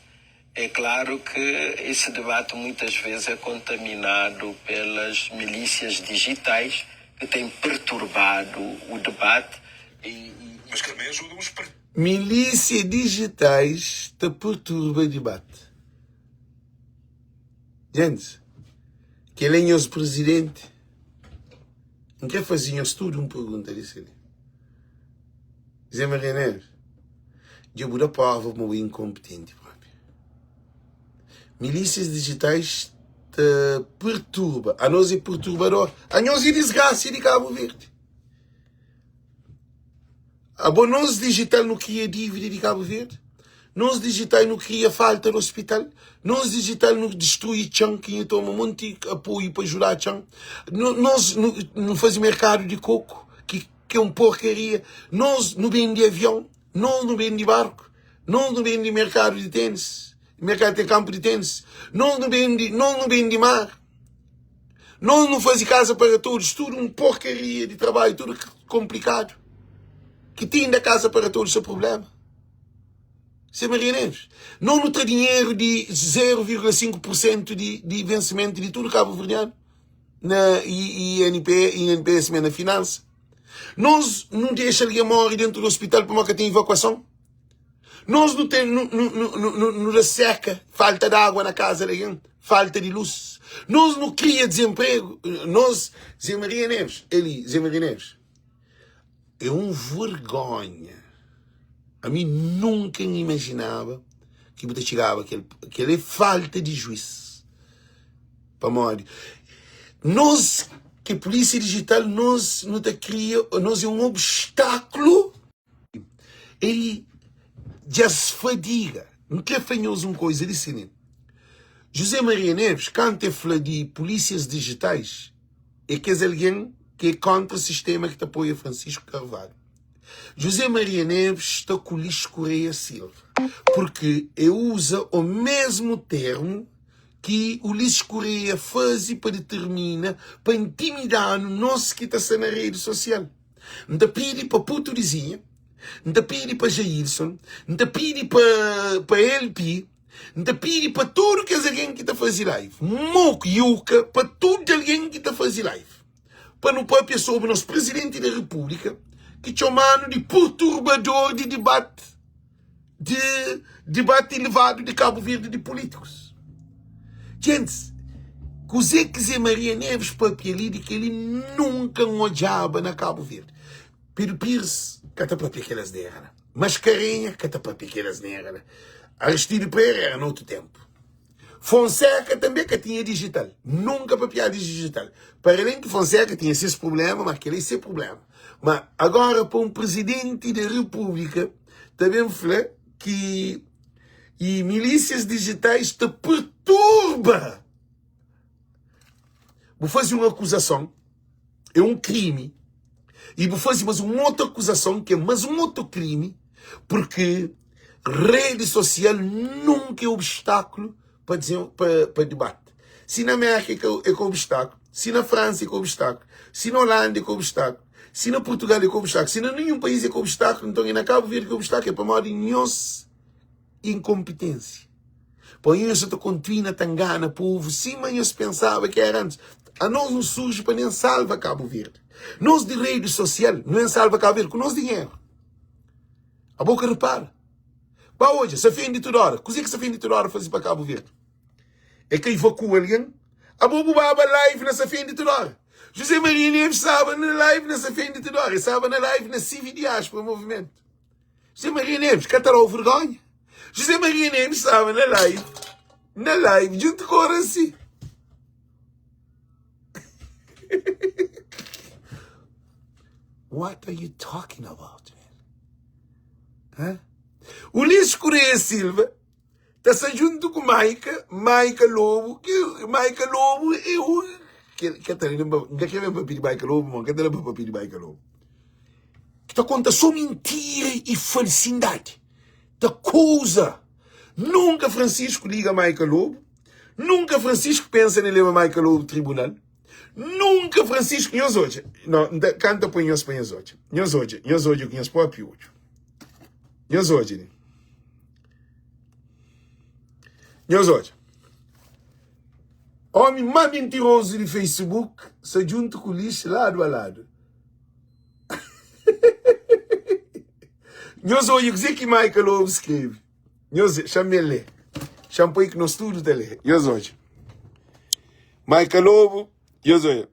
É claro que esse debate muitas vezes é contaminado pelas milícias digitais que têm perturbado o debate e, e, Mas que também ajudam os partidos. Milísia digitais ta perturba debate. Gentis, kel é nhos prizidenti. N krê faze nhos tudu un pergunta di si li. Zé Maria Neves, dja bu da prova ma bu é inkonpitenti propi. Milísias dijitais ta perturba. Anos é perturbador. Anhos é disgrasia di Kabu Verdi. Abo nos digital nu kria dívida di Kabu Verdi? Nos digital nu kria falta di hospital? Nos digital nu distrui txan ki nhu toma monti apoio pa juda txan? Nos nu fazi merkadu di koku ki ki é un porkaria? Nos nu bendi avion? Nos nu bendi barku? Nos nu bendi merkadu di tenis? Merkadu tem kampu di tenis? Nos nu bendi, nos nu bendi mar? Nos nu faze casa para todos, tudo um porcaria de trabalho, tudo complicado. Que tem da casa para todos seu problema. Sem Maria Neves. Não nu tra dinheiro de 0,5% de, de vencimento de tudo Cabo Verdeano na INP, INPS, na finança. Nós não deixa alguém morrer dentro do hospital porque tem evacuação. Nos nu ten, nu, nu, nu, nu, nu da seka, falta de água na casa de alguém, falta de luz. Nos nu cria desemprego. Nos, Zé Maria Neves, ele, Zé Maria Neves, é um vergonha. A mim nunca me imaginava que bu ta chegava aquele, aquele é falta de juiz. Pamodi nos que polícia digital, nós nu ta cria, nós é um obstáculo El dja-s fadiga. N kre fla nhos un koiza di sini. José Maria Neves, kantu el fla di pulísias dijitais, é kes algen ki é kóntra sistéma ki ta apoia Francisco Carvalho. José Maria Neves sta ku Lis Correia Silva, purki el uza o mesmu termu ki Ulisses Correia faze pa determina, pa intimida-nu nos ki ta sta na redi sosial. N ta pidi pa Putu di Zinha, N ta pidi pa Jailson, N ta pidi pa pa LP, N ta pidi pa tudu kes algen ki ta faze live, Moku, Yuka, pa tudu algen ki ta faze live, pa nu papia sobri nos Presidenti da Repúblika ki txomanu di purturbador di dibati. di dibati elevadu di Kabu Verdi di pulítikus. Gentis, kuzê ki Zé Maria Neves papia li di kel-li nunka N odjaba na Kabu Verdi. Pedro Pires ka ta papia kel asnera la. Mascarenha ka ta papia kel asnera la. Aristide Pereira era na otu ténpu. Fonseca tanbê ka tinha dijital. Nunka papiadu di dijital. Para alén ki Fonseca tinha ses prubléma, ma kel-li é se prubléma. Ma agora pa un prizidenti di repúblika ta ben fla ki i milísias dijitais ta perturba. Bu faze un akuzason, é un krimi, i bu faze mas un otu akuzason ki é mas un otu krimi, porque rede sosial nunka é obstákulo pa pa, pa debate. Si na Merka é ka, é ka obstákulo, si na Fransa é ka obstákulo, si na Holanda é ka obstákulo, si na Portugal é ka obstákulo, si na nenhum país é ka obstákulo, nton é na Cabo Verde ki é obstákulo, é pamodi nhos inkonpitênsia. Pa nhos sa ta kontinua ta ngana povu sima nhos pensaba ki era antis. Anos nu surji pa nen salva Kabu Verdi. Nos di redi sosial nu en salva Kabu Verdi ku nos dinheru. Abo ka repara? Ba odja, sa fendi tudu ora. Kuzê ki sa fendi tudu ora faze pa Kabu Verdi? É ka evakua algen? Abo bu baba live na sa fendi tudu ora. José Maria Neves staba na live na sa fendi tudu ora. El staba na live na Civi Diáspora Movimento. José Maria Neves ka ta dau vergonha? José Maria Neves staba na live, na live djuntu ku Oracy. What are you talking about, man? Hã? Ulisses Correia Silva ta sta djuntu ku Maika, Maika Lobo, ki Maika Lobo é un ke ke ta lembra, nka kre ben papia di Maika Lobo, ma nka ta lembra papia di Maika Lobo. Ki ta konta so mintira i falsindadi, ta kuza. Nunka Francisco liga Maika Lobo, nunka Francisco pensa na leba Maika Lobo tribunal. Nunka Francisco, nhos odja, no, nta kanta poi nhos pa nhos odja. Nhos odja, nhos odja ku nhos propi odju. Nhos odja li. Nhos odja. Omi ma mintirozu di Facebook sa djuntu ku lixo ladu a ladu. Nhos odja kuzê ki Michael Lobo skrebe. Nhos, xa-m lê. Xa-m poi ki nos tudu ta lê. Nhos odja. Michael Lobo, nhos odja.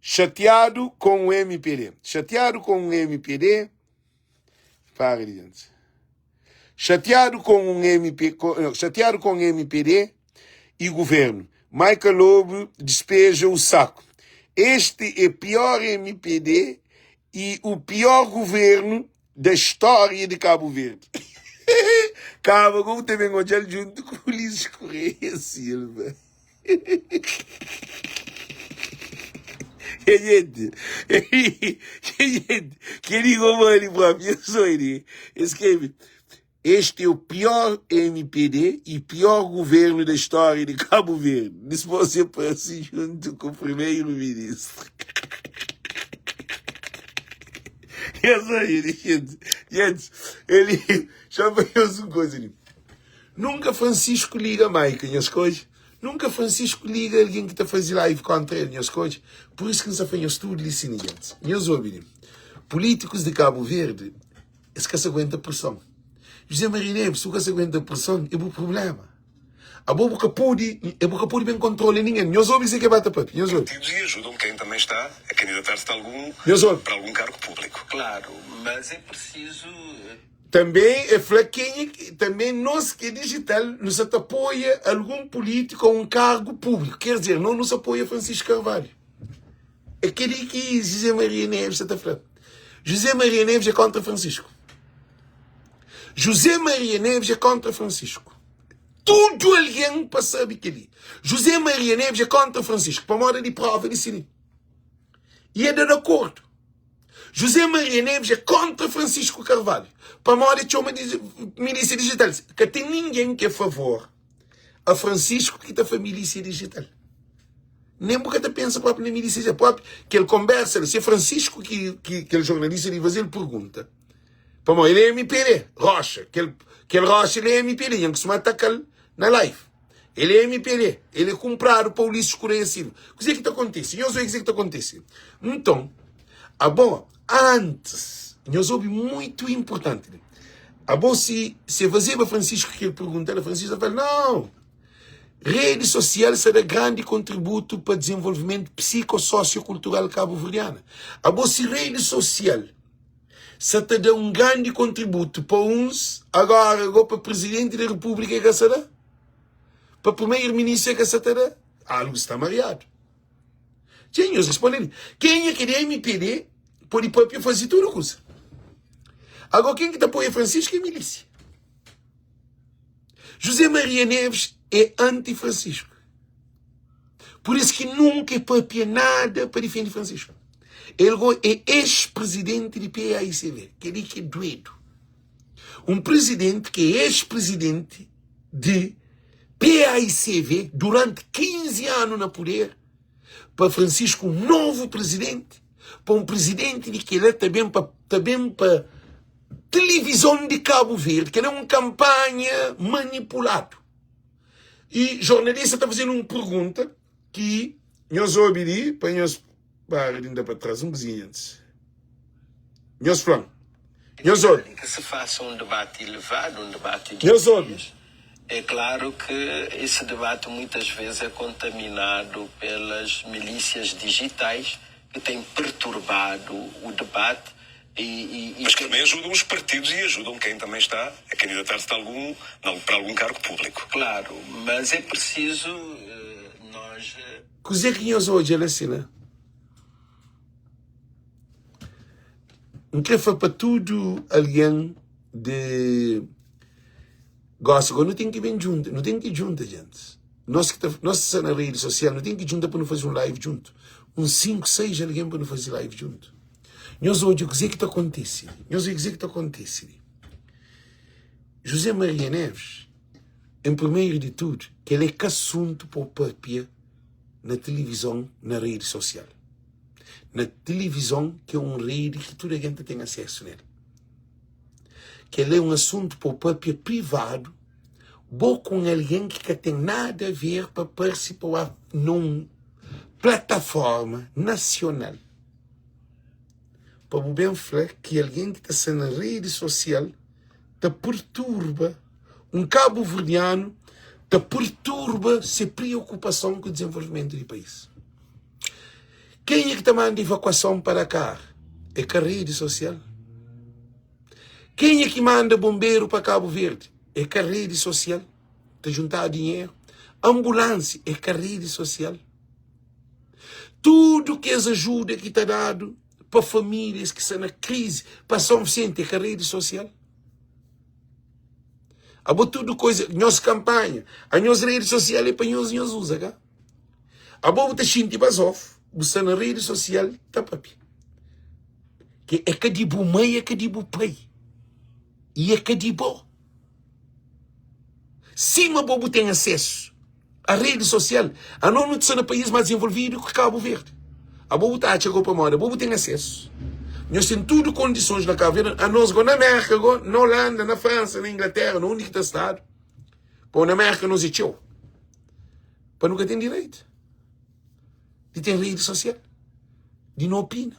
Xatiadu com o MPD. Xatiadu com o MPD. Para de gente. Xatiadu com um MP, com, não, xatiadu com MPD e governo. Michael Lobo despeja o saco. Este é pior MPD e o pior governo da história de Cabo Verde. Cabo, como também odja-l junto com Ulisses Correia Silva. Gente, gente, que digo mano próprio, eu sou ele. Escreve, este é o pior MPD e pior governo da história de Cabo Verde. Depois aparece junto com o primeiro-ministro. Eu sou ele, gente. Gente, ele chama eu uma coisa ali. Nunca Francisco liga Mike, nhas coisas. Nunca Francisco liga alguém que ta faze live contra ele, nhas coisas. Por isso que nsa fla nhos tudo li sini, gente. Nhos obi li. Políticos de Cabo Verde, es ka sa aguenta pressão. José Maria Neves, su ka sa aguenta pressão, é bu problema. Abo bu ka pode, bu ka pode ben controla ninguém. Nhos obi se ke ba ta papia, nhos obi. Partidos e ajudam quem também está a candidatar-se de algum, Nhos obi. para algum cargo público. Claro, mas é preciso. Tanbê el fla kenha ki tanbê nos ki é dijital nu sa ta apoia algun pulítiku a un kargu públiku. Ker dizer, no nu sa apoia Francisco Carvalho. É kel-li ki José Maria Neves sa ta fla. José Maria Neves é kóntra Francisco. José Maria Neves é kóntra Francisco. Tudu algen pa sabe kel-li. José Maria Neves é kóntra Francisco pamodi di próva di si-li. I el da di akordu. José Maria Neves é kontra Francisco Carvalho pamodi é txoma di milísia digital. Ka ten ningen ki é favor a Francisco ki ta fla milísia digital. Nen bu ka ta pensa propi na milísia digital. Propi kel konbersa li, se Francisco ki, ki kel jornalista di faze-l pergunta, pamodi el é MPD, Rocha, kel, kel Rocha el é MPD, nha kustuma ataka-l na live. El é MPD, el é kunpradu pa Ulisses Correia Silva. Kuzê ki ta kontise? Nhos obi kuzê ki ta kontise. Nton, abo, antis, nhos obi muitu inportanti li. Abo, si se fazeba Francisco kel pergunta la, Francisco ta fla, Nau! Redi sosial sta da grandi kontributu pa dizenvolvimentu psiko-sosio-kultural kabuverdiana. Abo, si redi sosial sa ta da un grandi kontributu pa uns, agora go pa Presidenti da Repúblika e ka sa da? Pa Primeiro Ministro e ka sa ta da? Algu sta mariadu. Txê nhos responde li. Kenha ki di MPD pode papia faze tudu kuza. Agora ken ki ta apoia Francisco é milícia. José Maria Neves é anti-Francisco. Por isso ki nunka e papia nada pa difende Francisco. El go é ex-presidente di PAICV. Kel-li ki é duedu. Un presidente ki é ex-presidente di PAICV durante 15 anu na puder, pa Francisco un novu presidente, pa un presidente di kel-la ta ben pa ta ben pa televizon di Cabo Verde, kel-la é un kanpanha manipuladu. E jornalista ta faze-l un pergunta ki nhos obi li pa nhos para di nda pa tras un kuzinha antis. Nhos fla-m. Nhos obi. Que se faça um debate elevado, um debate de Nhos obi. ideias. É claro que esse debate muitas vezes é contaminado pelas milícias digitais que têm perturbado o debate e, e, e Mas que também ajudam os partidos e ajudam quem também está a candidatar-se de algum, para algum cargo público. Claro, mas é preciso eh, nós. Eh, Kuzê ki nhos odja la si la? N krê fla pa tudu algen di gosi gó nu ten ki ben djunta, nu ten ki djunta gentis. Nos ki ta, nos ki sta na redi sosial nu ten ki djunta pa nu faze un live djuntu. Un 5, 6 algen pa nu faze live djuntu. Nhos odja kuzê ki ta kontise li. Nhos odja kuzê ki ta kontise li. José Maria Neves, en primeiro di tudu, kel é ka asuntu pa bu papia na tilivizon, na redi sosial. Na tilivizon ki é un redi ki tudu algen ta ten asesu nel. Kel é un asuntu pa bu papia privadu, bo ku un algen ki ka ten nada a ver pa parse pa ba nun plataforma nasional. Pa bu ben fla ki algen ki ta sta na redi sosial ta perturba un kabuverdianu, ta perturba se priokupason ku dizenvolvimentu di país. Kenha ki ta manda evakuason pa Dakar? É ka redi sosial. Kenha ki manda bonberu pa Kabu Verdi? É ka redi sosial. Ta juntadu dinheru. Anbulansia? É ka redi sosial. Tudu kes ajuda ki ta dadu pa famílias ki sta na krizi pa São Vicente é ka redi sosial. Abo tudu koisa, nhos kanpanha, a nhos redi sosial é pa nhos nhos uza ka? Abo bu ta xinti bazofu, bu sta na redi sosial ta papia. Ke é ka di bu mai, é ka di bu pai, i é ka di bo. Sima bo bu ten asesu a redi sosial, anos nu ta sta na país más dizenvolvidu ki Kabu Verdi. Abo bu ta atxa go pamodi abo bu ten asesu. Nhos ten tudu kondisons na Kabu Verdi, anos go na Merka go, na Holanda, na Fransa, na Inglatera, na undi ki ta stadu. Pô na Merka nos é txeu. Pa nu ka ten direitu di ten redi sosial, di nu opina.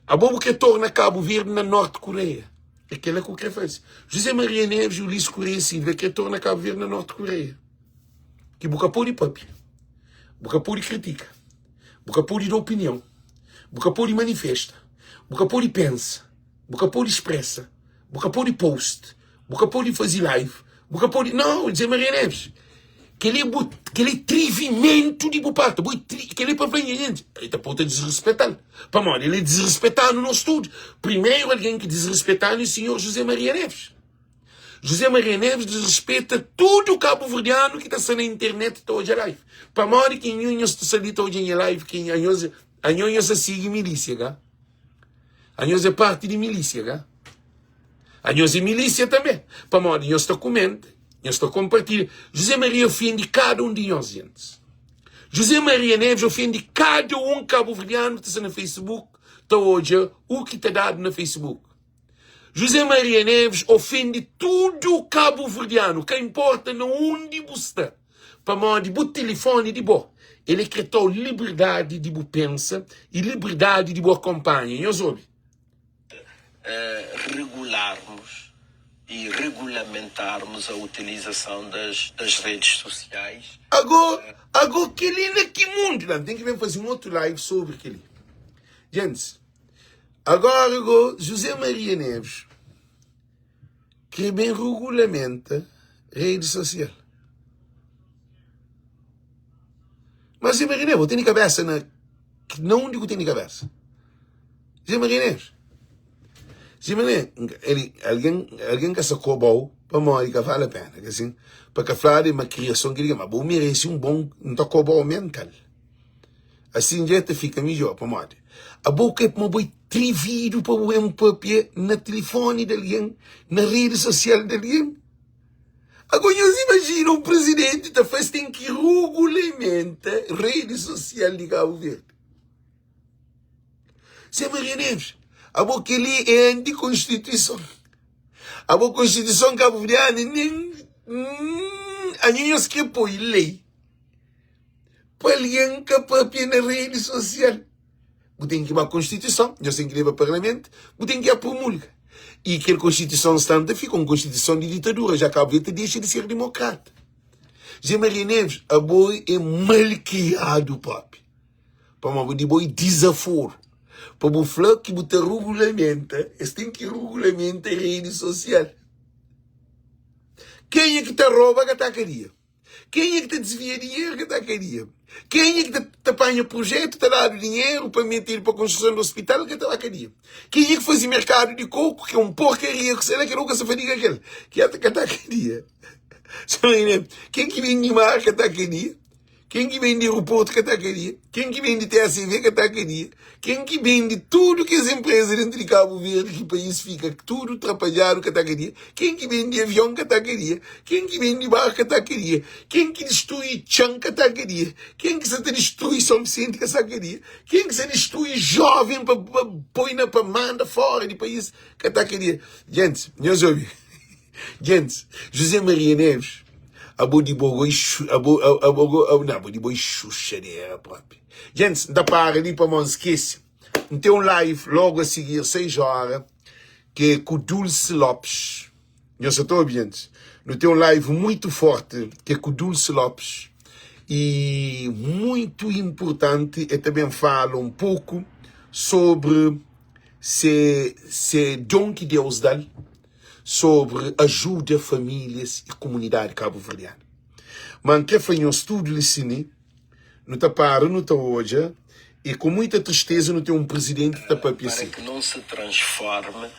Abo bu kre torna Kabu Verdi na Norte Koreia. É kela ku kre faze. José Maria Neves e Ulisses Correia Silva kre torna Kabu Verdi na Norte Koreia. Ki bu ka pode papia, bu ka pode kritika, bu ka pode da opinion, bu ka pode manifesta, bu ka pode pensa, bu ka pode expressa, bu ka pode post, bu ka pode faze live, bu ka pode. Não, José Maria Neves. Kel-li é bu, kel-li é trivimentu di bu parti. Bu é tri, kel-li é pa fla nha gente. El ta pô ta disrespeta-l. Pamodi el é disrespetanu nos tudu. Primeru algen ki disrespetanu é senhor José Maria Neves. José Maria Neves disrespeta tudu kabuverdianu ki ta sta na internet ta odja live. Pamodi ki nhu nhos ta sta li ta odja nha live ki anhos, anho nhos ta sigi milísia ka? Anhos é parti di milísia ka? Anhos é milísia tanbê. Pamodi nhos ta kumenta, nhos ta konpartilha. José Maria ofende kada un di nhos, gentis. José Maria Neves ofende kada un kabuverdianu ki ta sta na Facebook ta odja u ki ta dadu na Facebook. José Maria Neves ofende tudu kabuverdianu, ka inporta na undi bu sta, pamodi bu tilifoni di bo, el é kre ta-u liberdadi di bu pensa i liberdadi di bu akonpanha. Nhos obi. Regularmos e regulamentarmos a utilização das, das redes sociais. Ago, ago kel-li na ki mundu? Não, ten ki ben faze un otu live sobri kel-li. Gentis, agora go José Maria Neves kre ben regulamenta rede sosial. Mas José Maria Neves, bo tene kabesa na, na undi ku tene kabesa? José Maria Neves. José Maria, ele, alguém, alguém ka sa kobau pamodi ka vale a pena, ka assim? Pa ka fladu é ma kriason ki liga, ma bo merece um bom, n ta kobau mental. Assim dja ta fika midjor, pamodi abo ka é pamo bo é trividu pa bo ben papia na tilifoni di alguém, na rede sosial di alguém. Ago nhos imajina um presidenti ta fla es ten ki rugulamenta rede sosial di Kabu Verdi. Zé Maria Neves, abo kel-li é anti-konstituison. Abo konstituison kabuverdianu nen anho nhos kre poi lei pa algen ka papia na redi sosial. Bu ten ki ba konstituison, nhos ten ki leba parlamentu, bu ten ki a promulga. I kel konstituison sta ta fika un konstituison di ditadura, ja Kabu Verdi ta dexa di ser dimokrata. Zé Maria Neves, abo é malkriadu propi. Pamodi di bo é dizaforu pa bu fla ki bu ta rugulamenta, es ten ki rugulamenta redi sosial. Kenha ki ta roba ka ta kadia. Kenha ki ta desvia dinheru ka ta kadia. Kenha ki ta, ta panha projetu ta dadu dinheru pa metedu pa konstruson di ospital ka ta ba kadia. Kenha ki faze merkadu di koku ki é un porkaria ku sela kel ka sa fadiga kel ki ka ta kadia. Ken ki bende mar ka ta kadia. Ken ki bende aeroportu ka ta kadia, ken ki bende TSV ka ta kadia, ken ki bende tudu kes enpreza dentu di Kabu Verdi ki país fika tudu trapadjadu ka ta kadia, ken ki bende avion ka ta kadia, ken ki bende barku ka ta kadia, ken ki distrui txan ka ta kadia, ken ki sa ta distrui Son Visenti ka sa kadia, ken ki sa distrui joven pa poi na pa manda fora di país ka ta kadia. Gentis, nhos obi. Gentis, José Maria Neves, abo di bo go abo abo go não, abo di bo é xuxadera propi. Gentis, N ta para li pamodi N skese. N ten un live logo a seguir, 6 hora, ki é ku Dulce Lopes. Nhos sa ta obi, gentis? Nu ten un live muito forte ki é ku Dulce Lopes. E muito importante é ta ben fala um pouco sobre se se dom ki Deus dal sobre ajuda famílias e comunidade cabo-verdiana. Ma N kre fla nhos tudo li sini, nu ta para nu ta odja e ku muita tristeza nu ten um presidente ki ta papia Para si. que não se transforme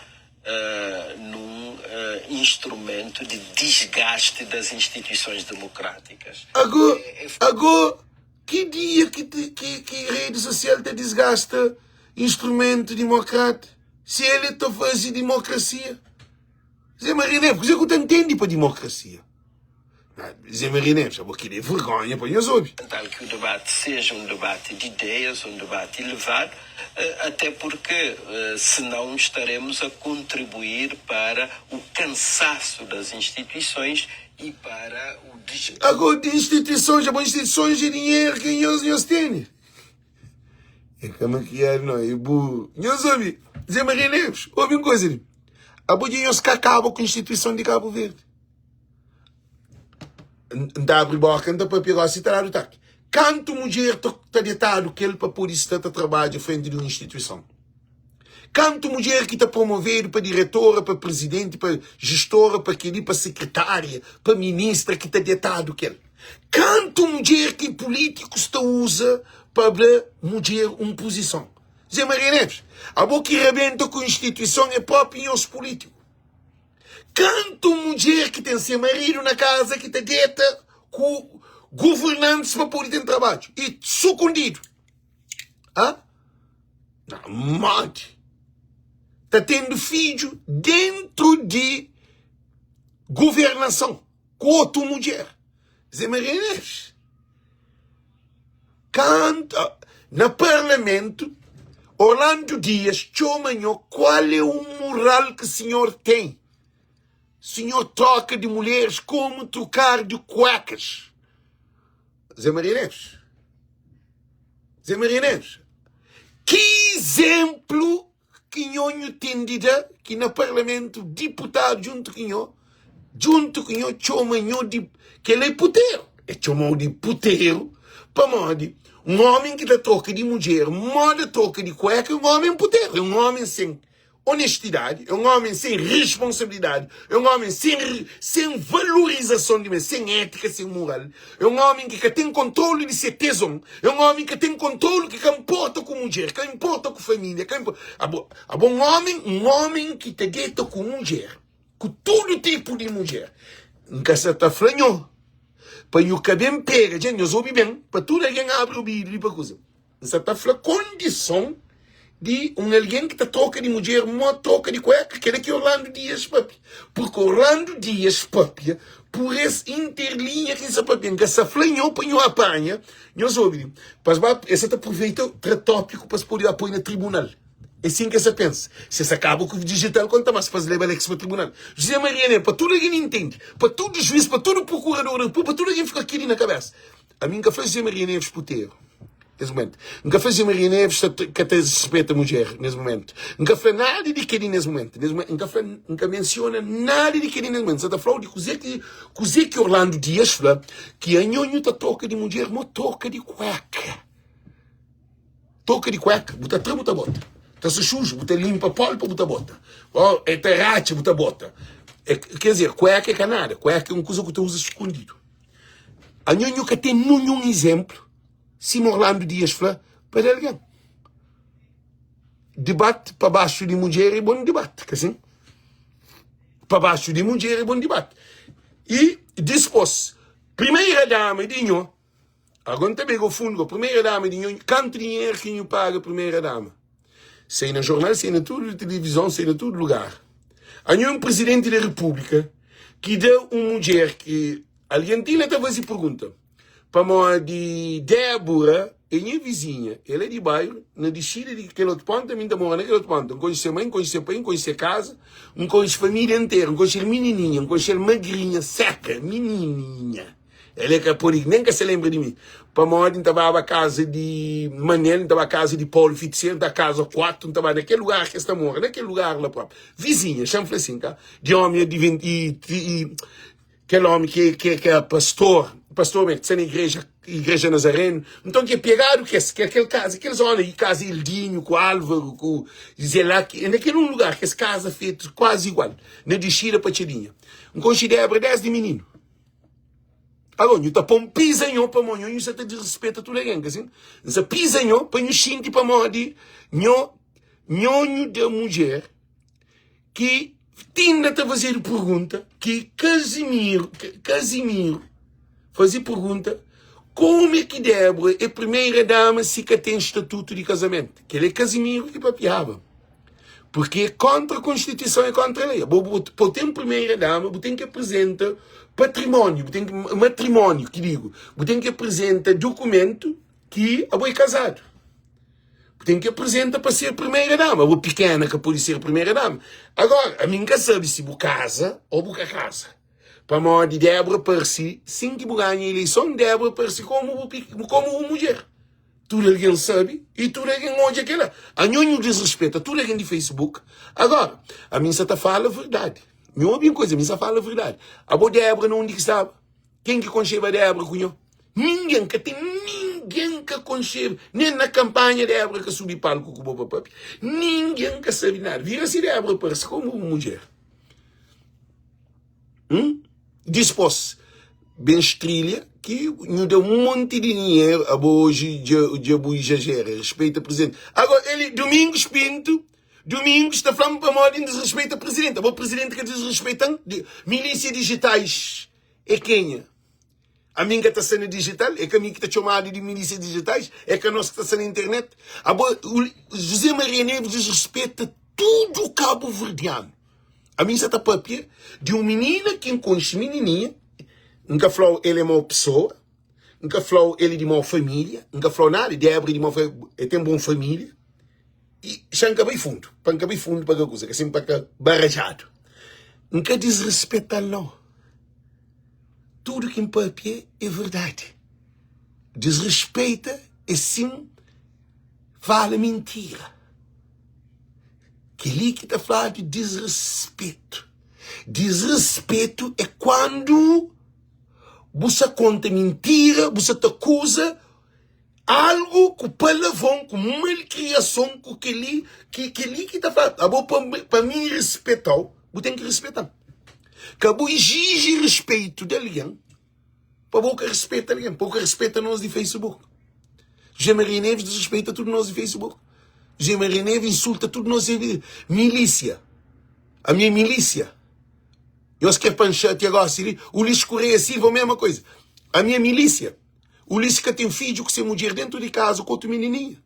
num instrumento de desgaste das instituições democráticas. Ago, ago ki dia ki ki ki rede social ta desgasta instrumento democrático? Si ele ta faze democracia? Zé Maria Neves, kuze ku ta ntende pa democracia? Zé Maria Neves, abo keli é vergonha pa nhos obi. Tal que o debate seja um debate de ideias, um debate elevado, até porque senão estaremos a contribuir para o cansaço das instituições e para o desgaste. Agora de instituições, abo instituições é dinheiro que nhos nhos tene. É ka maquiado não, é burro. Nhos obi, Zé Maria Neves, obi um coisa ali. Abo de nhos ka acaba com a instituição de Cabo Verde. N ta abri boka, N ta papia gosi, ta dadu taki. Kantu mudjer ta detadu kel pa pode sta ta trabadja frenti di un instituison? Kantu mudjer ki ta promovedu pa diretora, pa prizidenti, pa jistora, pa keli, pa sekretária, pa ministra ki ta detadu kel? Kantu mudjer ki pulítikus ta uza pa da mudjer un puzison? Zé Maria Neves, abo ki rabenta ku instituison é propi nhos pulítiku. Kantu mudjer ki ten se maridu na kaza ki ta deta ku governantis pa pode ten trabadju i sukundidu? Ha? Na modi? Ta tendu fidju dentru di governason ku otu mudjer. Zé Maria Neves. Kanta na parlamento Orlando Dias txoma nho qual é o moral que senhor tem? Senhor troca de mulheres como trocar de cuecas. Zé Maria Neves. Zé Maria Neves. Que exemplo ki nho nhu ten di da ki na parlamentu diputadu djuntu ki nho djuntu ki nho txoma nho di kel-la é puteru e txoma-u di puteru pamodi un ómi ki ta troka di mudjer moda troka di kueka é un ómi puteru é un ómi sen onestidadi é un ómi sen responsabilidadi é un ómi sen sen valorizason di mes sen étika sen moral É un ómi ki ka ten kontrolu di se tezon. É un ómi ki ka ten kontrolu, ki ka nporta ku mudjer, ka nporta ku família, ka nporta. Abo, abo un ómi, un ómi ki ta deta ku mudjer, ku tudu tipu di mudjer. N ka sa ta fla nho pa nhu ka ben pega. Dja nhos obi ben, pa tudu algen abri obidu li pa kuza. N sa ta fla kondison di un algen ki ta troka di mudjer mo troka di kueka, kela ki Orlando Dias papia. Purki Orlando Dias papia pur es interlinha ki N sa papia. N ka sa fla nho pa nho apanha, nhos obi li, pa es ba, es sa ta pruveita tra tópiku pa es pode ba poi na tribunal. É sin ki es sa pensa. Si es kaba ku dijital, konta mas pa es leba Alex pa tribunal. José Maria Neves, pa tudu algen intende, pa tudu juiz, pa tudu prokurador da Repúblika, pa tudu algen fika keli na kabesa. Ami N ka fla José Maria Neves puteru nes mumentu. N ka fla José Maria Neves ta ka ta respeita mudjer nes mumentu. N ka fla nada di keli nes mumentu. Nes mumentu N ka fla N ka mensiona nada di keli nes mumentu. N sa ta fla-u di kuzê ki kuzê ki Orlando Dias fla ki anho nhu ta troka di mudjer mo troka di kueka. Troka di kueka, bu ta tra bu ta bota. Ta sa xuxu, bu ta limpa polpa bu ta bota. Oh, e ta ratxa bu ta bota. É, quer dizer, kueka é ka nada. Kueka é un kuza ku ta uza skundidu. Anho nhu ka ten nunhun izénplu sima Orlando Dias fla pa da algen. Dibati pa baxu di mudjer é bon dibati, ka sin? Pa baxu di mudjer é bon dibati. I dispos, primeira dama di nho, agora N ta bega fundu go, primeira dama di nho, kantu dinheru ki nhu paga primeira dama? Sai na jornal, sai na tudu tilivizon, sai na tudu lugar. Anho é un prizidenti di repúblika ki da un mudjer ki algen ti na ta faze pergunta pamodi Débura é nha vizinha, el é di bairu, na dixida di kel otu ponta, mi N ta mora na kel otu ponta. N konxe se mai, N konxe se pai, N konxe se kaza, N konxe família interu, N konxe-l minininha, N konxe-l magrinha, seka, minininha. El é ka pode nen ka se lenbra di mi Pamodi N ta baba kaza di Manel, N ta ba kaza di Paulu Fitiseru, N ta kaza 4, N ta ba na kel lugar ki es ta mora, na kel lugar la propi. Vizinha, xa-m fla sin, ka? Di omi adiventi, i, i kel omi ki, ki, ki é pastor. Pastor me sta na igreja, igreja Nazareno. Nton ki é pegadu kes, ke kel kaza, kel zona i kaza Ildinho ku Álvaro ku Zé lá, na kel un lugar, kes kaza fetu kuazi igual, na dixida pa Txadinha. N konxe Débra desdi mininu. Alô, nhu ta pô-m piza nho pamodi nho, nhu sa ta disrespeta tudu algen, ka sin? N sa piza nho pa nhu xinti pamodi nho, nho nhu da mudjer ki tinda ta fazedu pergunta ki Casimiro, Casimiro faze pergunta como é ki Débora é primeira dama si ka ten estatuto di casamento. Kel é Casimiro ki papiaba. Porque é contra a Constituição, é contra a lei. Bo, bo, bo ten primeira dama, bo ten ki apresenta património, bo ten ki, matrimónio, ki digo, bo ten ki apresenta documento ki abo é casado. Bu ten ki apresenta pa ser primeira dama. Bu pikena ka pode ser primeira dama. Agora, ami N ka sabe si bu kaza ou bu ka kaza. Pamodi Débora parse, sin ki bu ganha ileison, Débora parse komu bu, komu bu mudjer. Tudu algen sabe i tudu algen odja kela. Anho nhu disrespeta tudu algen di Facebook. Agora, ami N sa ta fala verdadi. Nhu obi un kuza, ami N sa fala verdadi. Abo Débora na undi ki staba? Ken ki konxeba Débra ku nho? Ningen, ka ten ningen ka konxeba, nen na kanpanha Débra ka subi palku ku bo pa papia. Ningen ka sabe nada. Vira si Débra parse komu un mudjer. Hum? Dispos, ben strilha ki nhu da un monti di dinheru, abo oji dja, dja bu izajera, respeita presidenti. Agora, ele, Domingos Pinto, Domingos ta fla-m pamodi N disrespeita presidenti. Abo presidenti ka disrespeita-m? Milísia digitais é kenha? Ami N ka ta sta na digital? É ka mi ki ta txomadu di milísia digitais? É ka nos ki ta sta na internet? Abo, José Maria Neves disrespeita tudu kabuverdianu. Ami N sa ta papia di un minina ki N konxe, minininha, N ka fla-u el é mau pesoa, N ka fla-u el é di mau família, N ka fla-u nada, Débora é di mau família, el ten bon família. I xa N ka bai fundu, pa N ka bai fundu pa ka kuza, ka sin pa ka barajadu. N ka disrespeta-l nau. Tudu ki N papia é verdadi. Disrespeita é sin fala mintira. Kel-li ki ta fladu disrespetu. Disrespetu é kuandu bu sa konta mintira, bu sa ta kuza Algu ku palavron, ku malkriason, ku kel-li, ki kel-li ki ta fla, abo pa, pa mi rispeta-u, bu ten ki rispeta-m. Ka bu iziji rispeitu di algen pa bo ka rispeta algen, pa bo ka rispeta nos di Facebook. José Maria Neves disrespeita tudu nos di Facebook. José Maria Neves insulta tudu nos di milísia. Ami é milísia. Nhos kre pa N xatia gosi li? Ulisses Correia Silva, mesma coisa. Ami é milísia. Ulisses ka ten fidju ku se mudjer dentu di kaza ku otu minininha.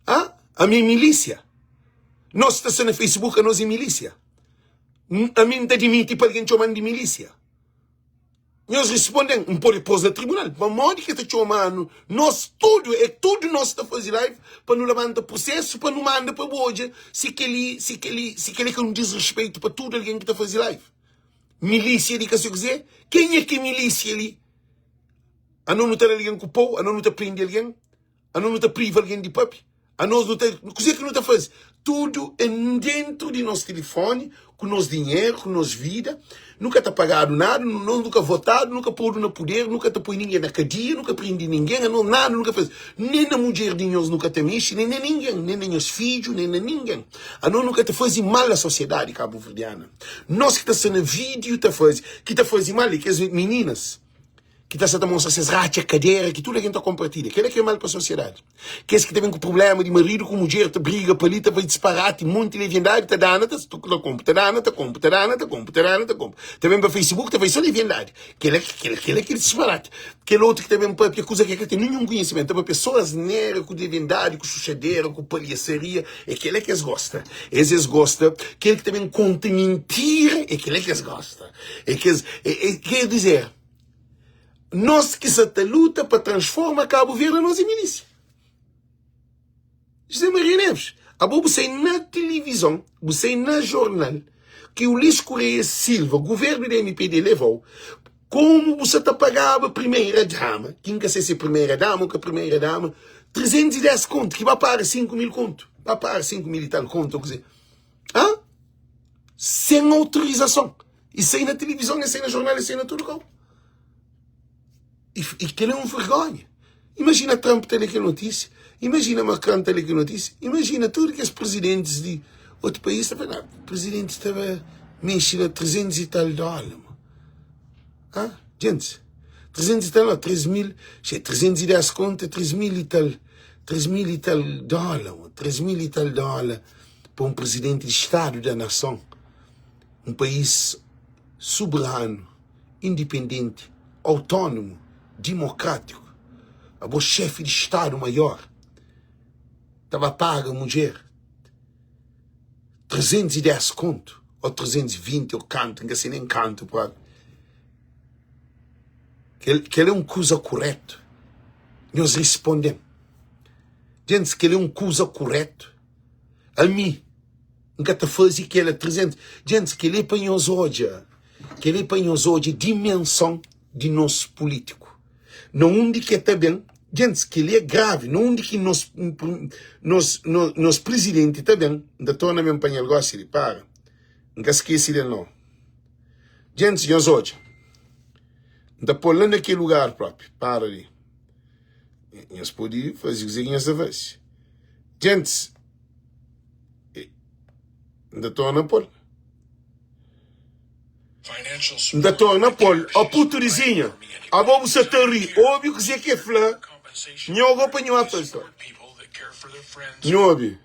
Ha? Ami é milísia. Nos ta sta na Facebook, anos é milísia. Ami N ta dimiti pa algen txoma-m di milísia. Nhos responde-m, N pode pô-s na tribunal. Pamodi ki el ta txoma-nu? Nos tudu, é tudu nos ta faze live pa nu labanta prosesu, pa nu manda pa bu odja si kel-li, si kel-li, si kel-li ka un disrespetu pa tudu algen ki ta faze live. Milísia di ka sei kuzê. Kenha ki é milísia li? Anos nu ta da algen ku pau, anos nu ta prende algen, anos nu ta priva algen di papia, anos nu ta. Kuzê ki nu ta faze? Tudu é dentu di nos tilifoni, ku nos dinheru, ku nos vida. Nu ka ta pagadu nada, nos nu ka votadu, nu ka podu na puder, nu ka ta poi ningen na kadia, nu ka prende ningen, anos nada nu ka faze. Nen na mudjer di nhos nu ka ta mexe, nen na ningen, nen na nhos fidju, nen na ningen. Anos nu ka ta faze mal a sosiedadi kabuverdiana. Nos ki ta sta na vídiu ta faze, ki ta faze mal é kes mininas ki ta sta ta mostra ses ratxa kadera ki tudu algen ta konpartilha. Kel-la ki é mal pa sosiedadi. Kes ki ta ben ku prubléma di maridu ku mudjer ta briga pa li, ta faze disparati, monti leviandadi, ta dana, ta konpo, ta dana, ta konpo, ta dana, ta konpo, ta dana, ta konpo. Ta ben pa Facebook ta faze so leviandadi. Kel-la kel-la kel-la ki é disparati. Kel otu ki ta ben papia kuza ki el ka ten ninhun konhisimentu, ta papia so asnera ku leviandadi, ku xuxadera, ku palhasaria. É kel-la ki es gosta. Es es gosta. Kel ki ta ben konta mintira, é kel-la ki es gosta. É kes, é, é, quer dizer, nós ki sa ta luta pa transforma Cabo Verde, nós é milícia. José Maria Neves, abo bu sai na televisão, bu sai na jornal, que Ulisses Correia Silva, governo da MPD levou, como bu sa ta pagaba primeira dama, que nunca sei se é primeira dama ou que primeira dama, 310 conto, que vai para 5 mil conto, vai para 5 mil e tal conto, ou dizer, hã? Sen autorizason. E sai na tilivizon, e sai na jornal, e sai na tudu kau. I kel-la é un vergónha. Imajina Trump ta lé kel notísia, imajina Macron ta lé kel notísia, imajina tudu kes prizidentis di otu país ta fla, Prizidenti sta ba mexe na 300 i tal dóla. Ha? Djentis, 300 i tal no, 3 mil, xe, 310 konta, 3 mil i tal, 3 mil i tal dóla, 3 mil i tal dóla pa un prizidenti di stadu da nason, un país soberanu. indipendenti, autónomu, dimokrátiku, abo xéfi di Stadu Maior ta ba paga mudjer 310 kontu ô 320 ô kantu, N ka se nen kantu própi. Kel-la é un kuza kurétu? Nhos risponde-m. Djentis, kel-la é un kuza kurétu? Ami. N ka ta faze kela 300. Djentis, kel-li é pa nhos odja, kel-li é pa nhos odja dimenson di nos pulítiku. Na undi ki e ta ben, djentis, kel-li é gravi, na undi ki nos, nos, nos prizidenti ta ben, N ta torna ben panha-l gósi li, para, N ka skese del nau. Djentis, nhos odja, N ta pô-l la na kel lugar própi, para li, nhos pode faze kuzê ki nhos ta faze. Djentis. N ta torna pô-l. N ta torna pô-l. Ó putu di zinha, abo bu sa ta ri. Obi kuzê ki e fla. Nho go pa nho ata sta. Nho obi.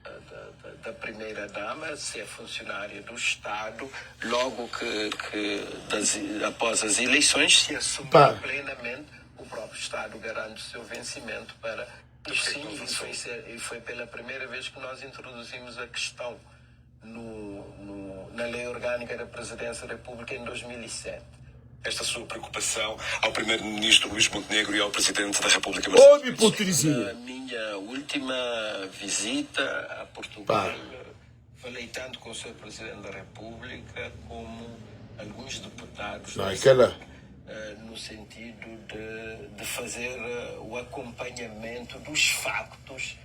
Da primeira dama se é funcionária do Estado logo que que das após as eleições se assumiu plenamente o próprio Estado garante o seu vencimento para Sim, e foi, e foi pela primeira vez que nós introduzimos a questão no, no, na Lei Orgânica da Presidência da República em 2007. Esta sua preocupação ao Primeiro-Ministro Luís Montenegro e ao Presidente da República Marcelo Ouve, Na minha última visita a Portugal, falei tanto com o Sr. Presidente da República como alguns deputados Não, aquela no sentido de, de fazer o acompanhamento dos factos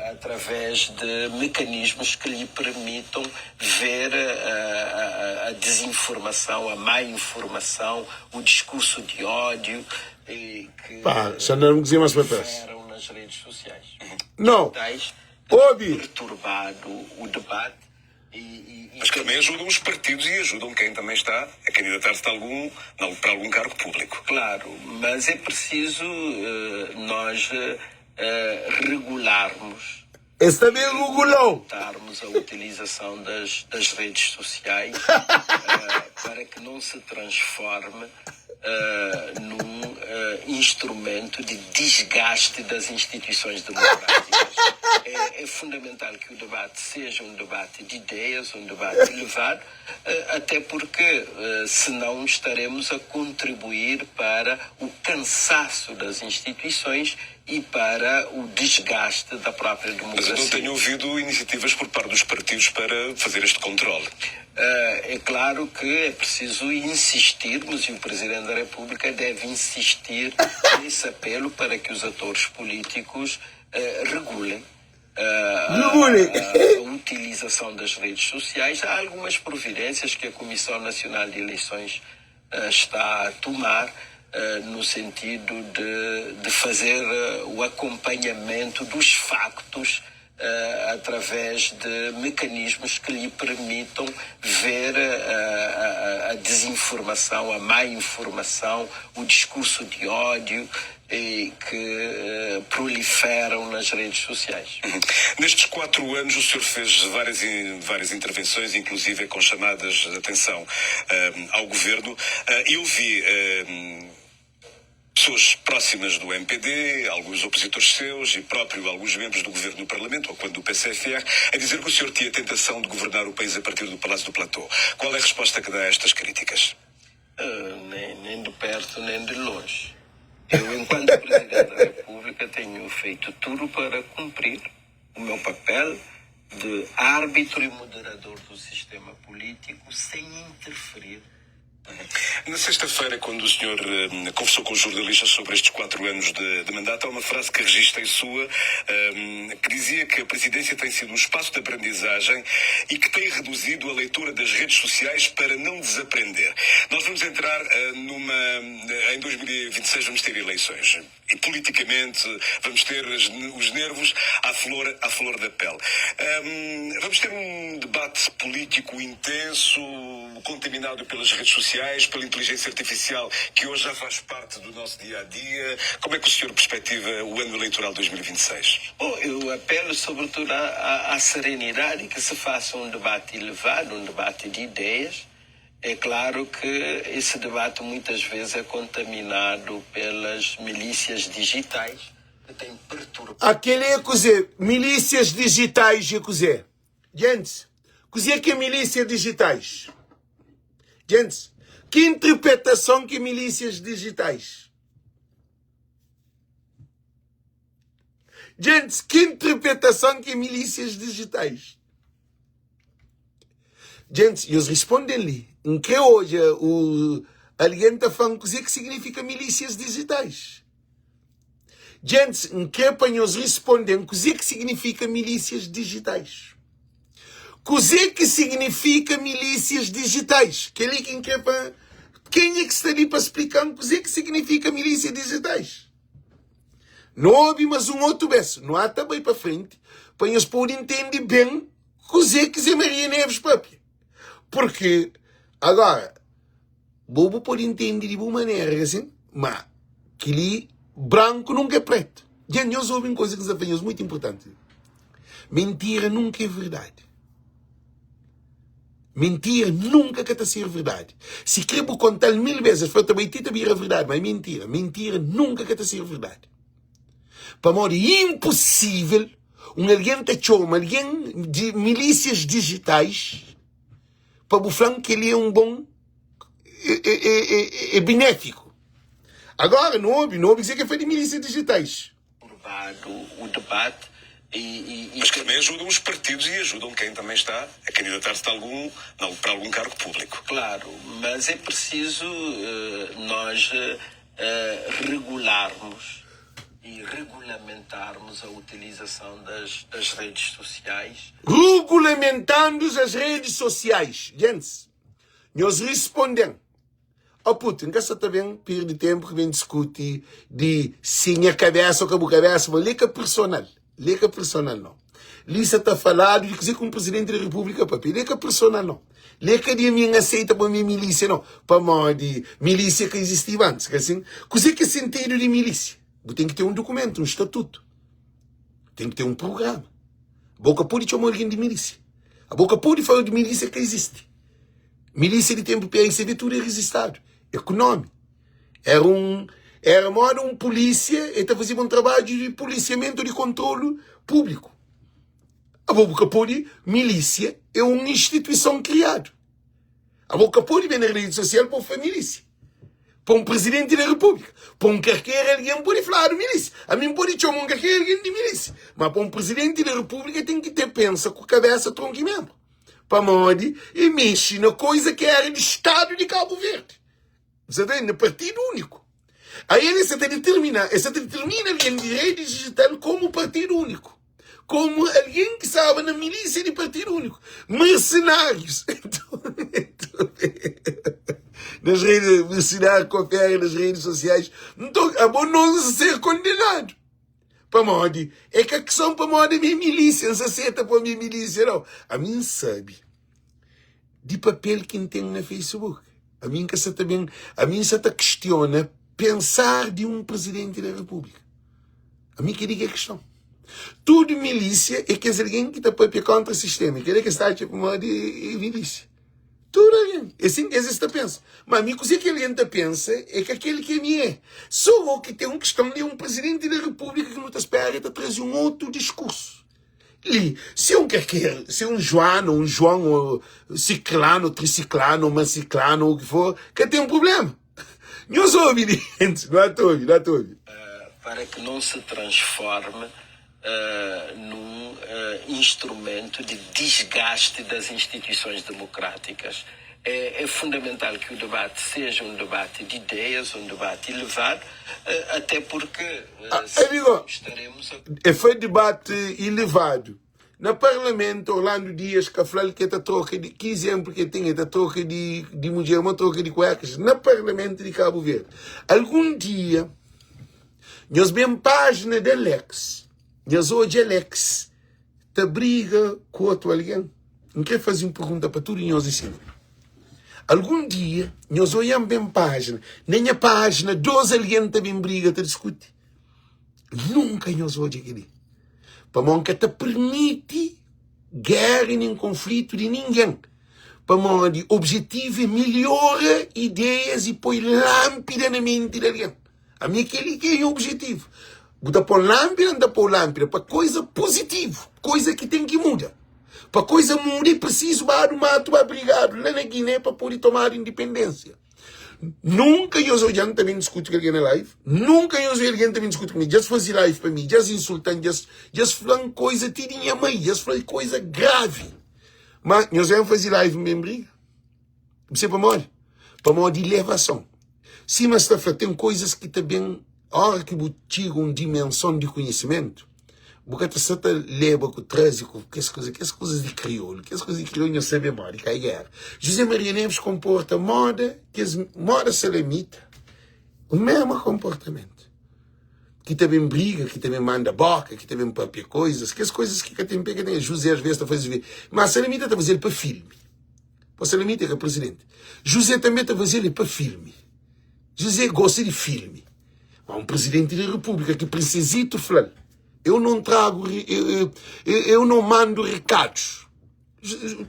através de mecanismos que lhe permitam ver a, a, a desinformação, a má informação, o discurso de ódio e que Pá, já não dizia mais para trás. nas redes sociais. Não. Tais, Obi. perturbado o debate e, e, e Mas que também ajudam os partidos e ajudam quem também está a candidatar-se algum, para algum cargo público. Claro, mas é preciso uh, nós uh, regularmos. Está bem regulou. Regularmos a utilização das, das redes sociais uh, para que não se transforme uh, num uh, instrumento de desgaste das instituições democráticas. É, é, fundamental que o debate seja um debate de ideias, um debate elevado, uh, até porque senão estaremos a contribuir para o cansaço das instituições e para o desgaste da própria democracia. Mas eu não tenho ouvido iniciativas por parte dos partidos para fazer este controle. É claro que é preciso insistirmos, e o Presidente da República deve insistir nesse apelo para que os atores políticos regulem a, a utilização das redes sociais. Há algumas providências que a Comissão Nacional de Eleições está a tomar no sentido de, de fazer o acompanhamento dos factos através de mecanismos que lhe permitam ver a, a, a desinformação, a má informação, o discurso de ódio e que uh, proliferam nas redes sociais. Uhum. Nestes quatro anos o senhor fez várias, várias intervenções, inclusive com chamadas de atenção uh, ao governo. Uh, eu vi pessoas próximas do MPD, alguns opositores seus e próprio alguns membros do governo no Parlamento, ou quando do PCFR, a dizer que o senhor tinha a tentação de governar o país a partir do Palácio do Platô. Qual é a resposta que dá a estas críticas? Uh, nem, nem de perto, nem de longe. Eu, enquanto Presidente da República, tenho feito tudo para cumprir o meu papel de árbitro e moderador do sistema político sem interferir. Na sexta-feira, quando o senhor conversou com os jornalistas sobre estes 4 anos de, de mandato, há uma frase que registrei sua, que dizia que a presidência tem sido um espaço de aprendizagem e que tem reduzido a leitura das redes sociais para não desaprender. Nós vamos entrar numa. Em 2026 vamos ter eleições e politicamente vamos ter os nervos à flor da pele. Vamos ter um debate político intenso, contaminado pelas redes sociais, pela inteligência artificial, que hoje já faz parte do nosso dia a dia. Como é que o senhor perspectiva o ano eleitoral 2026? Bom, eu apelo sobretudo à serenidade e que se faça um debate elevado, um debate de ideias. É claro que esse debate muitas vezes é contaminado pelas milícias digitais que têm perturbado. Aquele é kuzê? Milícias digitais é kuzê? Gentis, kuzê ki é milícia digitais? Gentis, ki interpretason ki é milícias digitais? Gentis, ki interpretason ki é milícias digitais? Gentis, nhos responde-m li. N kre odja u algen ta fla-m kuzê ki signifika milísias dijitais. Gentis, N kre pa nhos responde-m kuzê ki signifika milísias dijitais. Kuzê ki signifika milísias dijitais? Kel-li ki N kre pa... Kenha ki sta li pa splika-m kuzê ki signifika milísias dijitais? Nu obi mas un otu bes. Nu ata bai pa frenti pa nhos pode intende ben kuzê ki Zé Maria Neves papia. Purki, agora, bo bu pode intende di bu manera, ka sin? Ma kili branku nunka é pretu. Dja nhos obi un kuza ki N sta fla nhos mutu inpurtanti. Mentira nunka é verdadi. Mentira nunka ka ta ser verdadi. Si kre bu konta-l mil bes, el fla ta bai ti ta bira verdadi, ma é mentira. Mentira nunka ka ta ser verdadi. Pamodi é inposível un algen ta txoma algen di milísias dijitais pa bu fla-m kel-li é un bon, é benéfiku. Agora, nu obi, nu obi kuzê ki el fla di milísias dijitais. Turbado o debate e, e, e. Mas que também ajudam os partidos e ajudam quem também está a candidatar-se de algum, para algum cargo público. Claro, mas é preciso nós regularmos e regulamentarmos a utilização das, das redes sociais. Regulamentando as redes sociais. Gente, nós respondemos. Oh puto, N ka sa ta ben pirdi tenpu ki ben diskuti di si nha kabesa o ka bu kabesa, ma li ka personal, li ka personal no. Li sa ta faladu di kuze ki un presidenti di repúblika papia, li ka personal no. Li ka di ami N aseita pa mi milísia no, pamodi milísia ka izistiba antis, ka sin? Kuze ki é sentidu di milísia? Bu ten ki ten un dukumentu, un statutu, ten ki ten un prugrama. Bo ka pode txoma algen di milísia, abo ka pode fala di milísia ka izisti. Milísia di ténpu PAICV tudu é rizistadu, é ku nómi. Éra un, éra móda un pulísia, el ta fazeba un trabadju di pulisiamentu, di kontrolu públiku. Abo bu ka pode, milísia é un instituison kriadu. Abo bu ka pode ben na redi sosial pa bu fla milísia. Pa un prizidenti di repúblika, pa un karker algen pode fladu milísia. Ami N pode txoma un karker algen di milísia, ma pa un prizidenti di repúblika ten ki ten pensa ku kabésa tronku i ménbru. Pamodi e mexe na koiza ki era di Stadu di Kabu Verdi. Bu sa ta ntende? Partidu úniku. Aí el sa ta determina, el sa ta determina algen di redi dijital komu partidu úniku. Komu algen ki staba na milísia di partidu úniku. Mersenárius. Nas redes, mercenário que opera nas redes sociais. Nton, abo não ser condenado. Pamodi? É ka kson pamodi ami é milísia, N sa seta pa ami é milísia, nau. Ami N sabe di papel ki N ten na Facebook. Ami N ka sa ta ben, ami N sa ta kistiona pensar di un Prizidenti da Repúblika. Ami kel-li ki é kiston. Tudu milísia é kes algen ki ta papia kóntra sistéma. Kel-li ki es ta atxa pamodi é milísia. Tudu algen. É sin ki es ta pensa. Ma mi, kuzê ki algen ta pensa é ka kel ki ami é. Sô bo ki ten un kiston di un Prizidenti di Repúblika ki nu ta spera el ta traze un otu diskursu li. Si un kalker, si un Juana, un João, ô siklanu, trisiklanu, ô masiklanu, ô ki for, ka ten prubléma. Nhos obi li, gentis. Nu ata obi, nu ata obi. Para que não se transforme num instrumento de desgaste das instituições democráticas. É, é fundamental que o debate seja um debate de ideias, um debate elevado, até porque Ah, amigo, estaremos a é foi debate elevado. Na parlamento, Orlando Dias ka fla-l ke ta troka di, ki izénplu ke ten, e ta troka di, di mudjer ma troka di kuekas na parlamento di Cabo Verde. Algun dia, nhos ben pájina di Alex, nhos odja Alex ta briga ku otu algen? N kre faze un pergunta pa tudu nhos di sima. Algun dia nhos oian ben pájina, na nha pájina dos algen ta ben briga ta diskuti? Nunka nhos odja kel-li. Pamodi N ka ta permiti géra nen konflitu di ningen. Pamodi objetivu é melhora ideias i poi lánpida na menti di algen. Ami kel-li ki é nha objetivu. Bu ta pô-m lánpida, N ta pô-u lánpida pa koza puzitivu, koza ki ten ki muda. Pa koza muda é prisizu badu matu, ba brigadu la na Giné pa pode tomadu indipendénsia. Nunka nhos odja-m ta ben diskuti ku algen na live, nunka nhos odja algen ta ben diskuti ku mi. Dja-s faze live pa mi, dja-s insulta-m, dja-s fla-m koza ti di nha mai, dja-s fla koza gravi. Má nhos ben faze live N ben briga? Bu sabe pamodi? Pamodi ilevason. Sima sta fla, ten koizas ki ta ben ora ki bu txiga un dimenson di konhisimentu, bu ka ta sta ta leba ku traze ku kes kuza, kes kuzas di kriolu, kes kuzas di kriolu nhos sabe modi kai gera. José Maria Neves konporta moda kes moda salamita, o mesmu konportamentu. Ki ta ben briga, ki ta ben manda boka, ki ta ben papia koizas, kes koizas ki ka ten pe ka ten. José às vezes ta faze, mas salamita ta faze-l pa filmi. Pa Salamita é ka presidente. José tanbe ta faze-l é pa filme. José gosta di filme. Ma un presidente di república ki Princesito fla-l, eu não trago, eu, eu, eu não mando recados.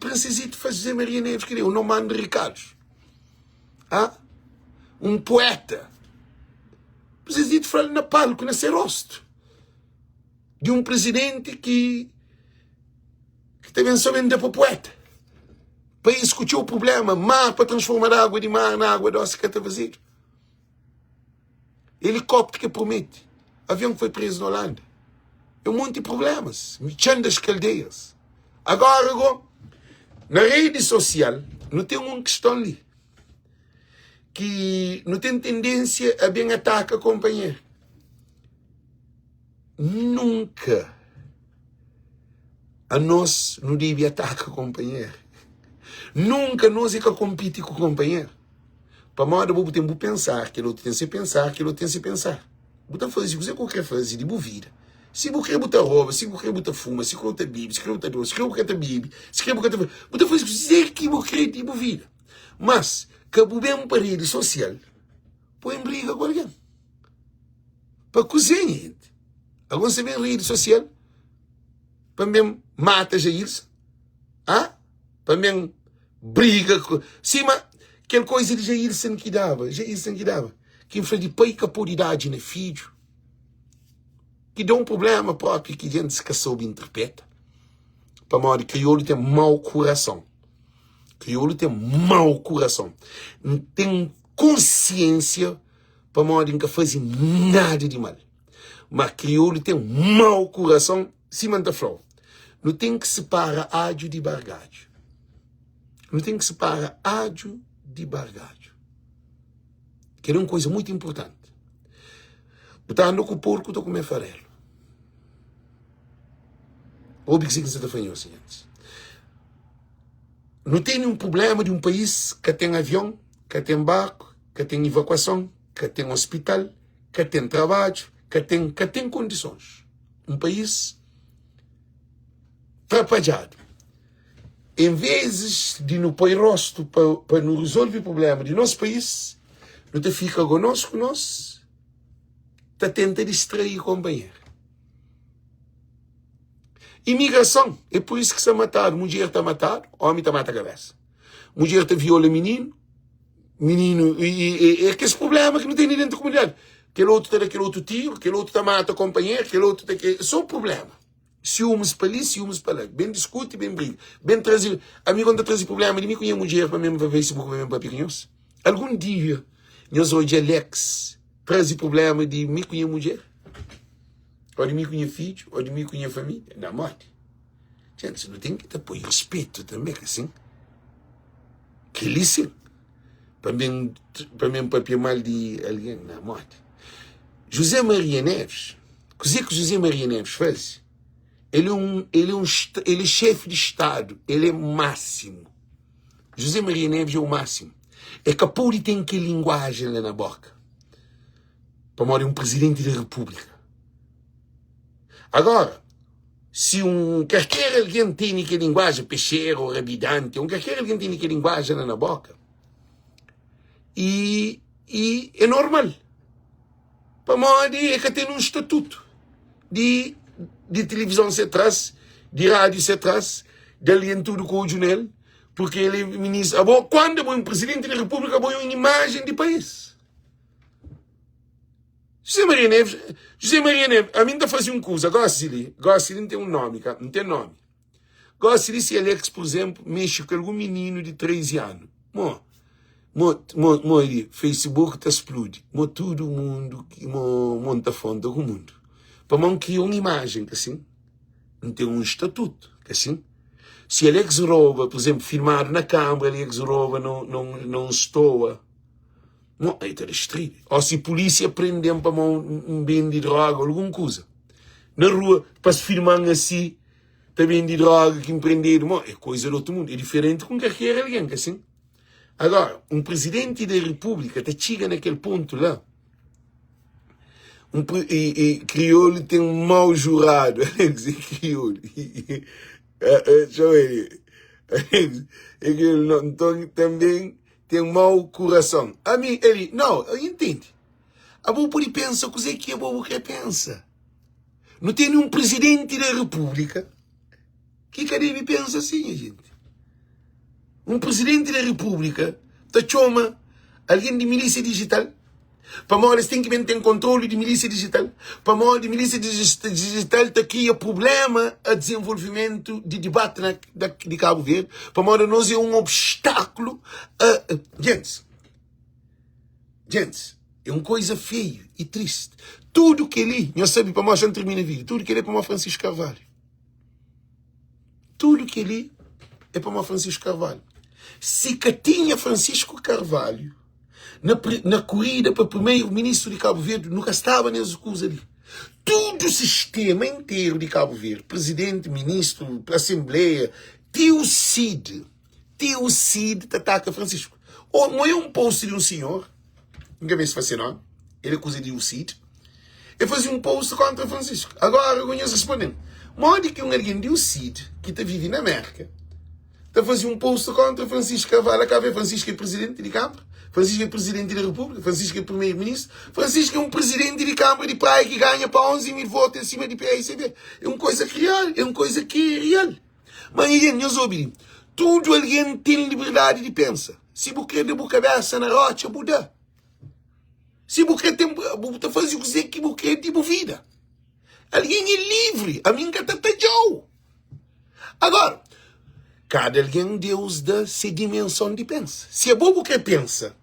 Princesito faz José Maria Neves, queria, eu não mando recados. Ah? Um poeta. Princesito fla-l na palco, na seu rosto. De um presidente que Ki ta ben so ben da pa pueta. País ku txeu prublema, mar pa transforma di água di mar na água dosi ka ta fazedu. Helicóptero ki promete, avião ki foi preso na Holanda. É um monte de problemas, txan das caldeiras. Agora go, na rede social, nu ten um questão li, ki nu ten tendência a ben ataka companheiro. Nunka anos nu debe ataka konpanheru. Nunka nos é ka konpiti ku konpanheru. Pamodi abo bu ten bu pensar, kel otu ten se pensar, kel otu ten se pensar. Bu ta faze kuzê ki bu krê faze di bu vida. Si bu krê bu ta roba, si bu krê bu ta fuma, si krê bu ta bebe, si krê bu ta dosi, si krê bu ka ta bebe, si krê bu ka ta. Bu ta faze kuzê ki bu krê di bu vida. Mas ka bu ben pa redi sosial poi briga ku algen. Pa kuzê nha gente? Agon se ben rede social pa ben mata Jailson? Ah? Pa ben briga ku sima kel coisa di Jailson ki daba, Jailson ki daba, ki fla di pai ka pode dadji na fidju, ki da um problema propi ki gentis ka soube interpreta, pamodi kriolu ten mau kurason. Kriolu ten mau kurason. N ten konsiensia pamodi N ka faze nada di mal. Ma kriolu ten mau kurason, sima N ta fla-u. Nu ten ki sipara adju di bargadju. Nu ten ki sipara adju di bargadju. Kel é un kuza mutu inportanti. Bu ta anda ku porku ta kume farelu. Obi kuzê ki N sta ta fla nhos, sinhoris. Nu tene un prubléma di un país ka ten avion, ka ten barku, ka ten ivakuason, ka ten ospital, ka ten trabadju, ka ten, ka ten kondisons. Un país trapadjadu. En vezes di nu poi rostu pa, pa nu rezolve prubléma di nos país, nu ta fika go nos ku nos ta tenta distrai konpanheru. Imigrason, é por isso ki sta matadu, mudjer ta matadu, omi ta mata kabesa. Mudjer ta viola mininu, mininu, e, e, e, é kes problema ki nu tene dentro di komunidadi. Kel otu ta da kel otu tiru, kel otu ta mata konpanheru, kel otu ta ke, so problema. Siumis pa li, siumis pa la. Ben diskuti, ben briga. Ben traze, ami kon ta traze problema di mi ku nha mudjer pa mesmu pa Facebook, pa mesmu papia ku nhos. Algun dia nhos odja Alex traze problema di mi ku nha mudjer? Ou di mi ku nha fidju, ou di mi ku nha família? Na modi? Gente, nu ten ki ta poi respetu tanbe, ka sin? Kel-li sin. Pa ben, pa ben papia mal di algen na modi. José Maria Neves, kuzê ki José Maria Neves faze? El é un, el é un, el é xefi di stadu, el é másimu. José Maria Neves é o másimu. É ka pode ten kel linguajen la na boka. Pamodi é un prizidenti di repúblika. Agora, si un karker algen tene kel linguajen, pexeru, rabidanti, un karker algen tene kel linguajen la na boka, i, i é normal. Pamodi e ka ten un statutu di di tilivizon se tras, di rádiu se tras, di algen tudu ku odju nel, purki el é ministru. Abo, kuandu abo é un prizidenti di repúblika, abo é un imajen di país. José Maria Neves, José Maria Neves, ami N ta faze un kuza, gosi li, gosi li N ten un nomi, ka? N ten nomi. Gosi li si Alex, pur izénplu, mexe ku algun mininu di 13 anu, mo, mo, mo, mo li, Facebook ta spludi, mo tudu mundu, mo, mo N ta fronta ku mundu. Pamodi N kria un imajen, ka sin? N ten un statutu, ka sin? Si Alex roba, pur izénplu, filmadu na kanbra, Alex roba na, na, na un stoa, mo, el ta distridi. Ô si pulísia prende-m pamodi N bende droga, algun kuza, na rua, pa es filma-m asi, ta bendi droga ki nprendedu mo é koiza di otu mundu é diferenti ku karker algen ka sin agora un prizidenti di repúblika ta txiga na kel pontu la un pri, e, e, kriolu ten mau juradu Alex é kriolu é kriolu nton tanben ten mau kurason ami eli nau intende abo pode pensa kuze ki abo bu kre pensa Nu tene un prizidenti da repúblika ki ka debe pensa si, nha jenti. Un prizidenti da repúblika ta txoma algen di milísia dijital pamodi es ten ki ben ten kontrolu di milísia dijital, pamodi milísia dijital ta kria prubléma a dizenvolvimentu di dibati na di Kabu Verdi, pamodi anos é un obstákulu a. Gentis, gentis. É un koiza feiu i tristi. Tudu kel-li, nhos sabe pamodi, xa N tirmina vídiu, tudu kel-li é pamodi Francisco Carvalho. Tudu kel-li é pamodi Francisco Carvalho. Si ka tinha Francisco Carvalho na, na korida pa primeiro-ministru di Cabo Verde, nu ka staba nes kuza li. Tudu sistema interu di Cabo Verde, presidenti, ministru, assembleia, ti o CID, Ti o Cid ta ataka Francisco. O, mo é um post di um senhor, nunca meste fase nome, ele é kuza di o Cid, ele faze um post kontra Francisco. Agora eu nhos respondem, modi ki um alguém di o Cid, ki ta vive na América, ta faze um post kontra Francisco Carvalho, a ver Francisco é presidente di Câmara, Francisco é presidente da República, Francisco é primeiro-ministro, Francisco é um presidente de Câmara de Praia que ganha pa 11 mil votos em cima de PSB. É uma coisa real, é uma coisa que é real. Ma algen, nhos obi li, tudu algen ten liberdadi di pensa. Si bu kre da bu kabésa na rótxa, bu da. Si bu kre ten, bu ta faze kuzê ki bu kre di bu vida. Algen é livri, ami N ka ta tadja-u. Agora, kada algen Deus da se dimenson di pensa. Si abo bu kre pensa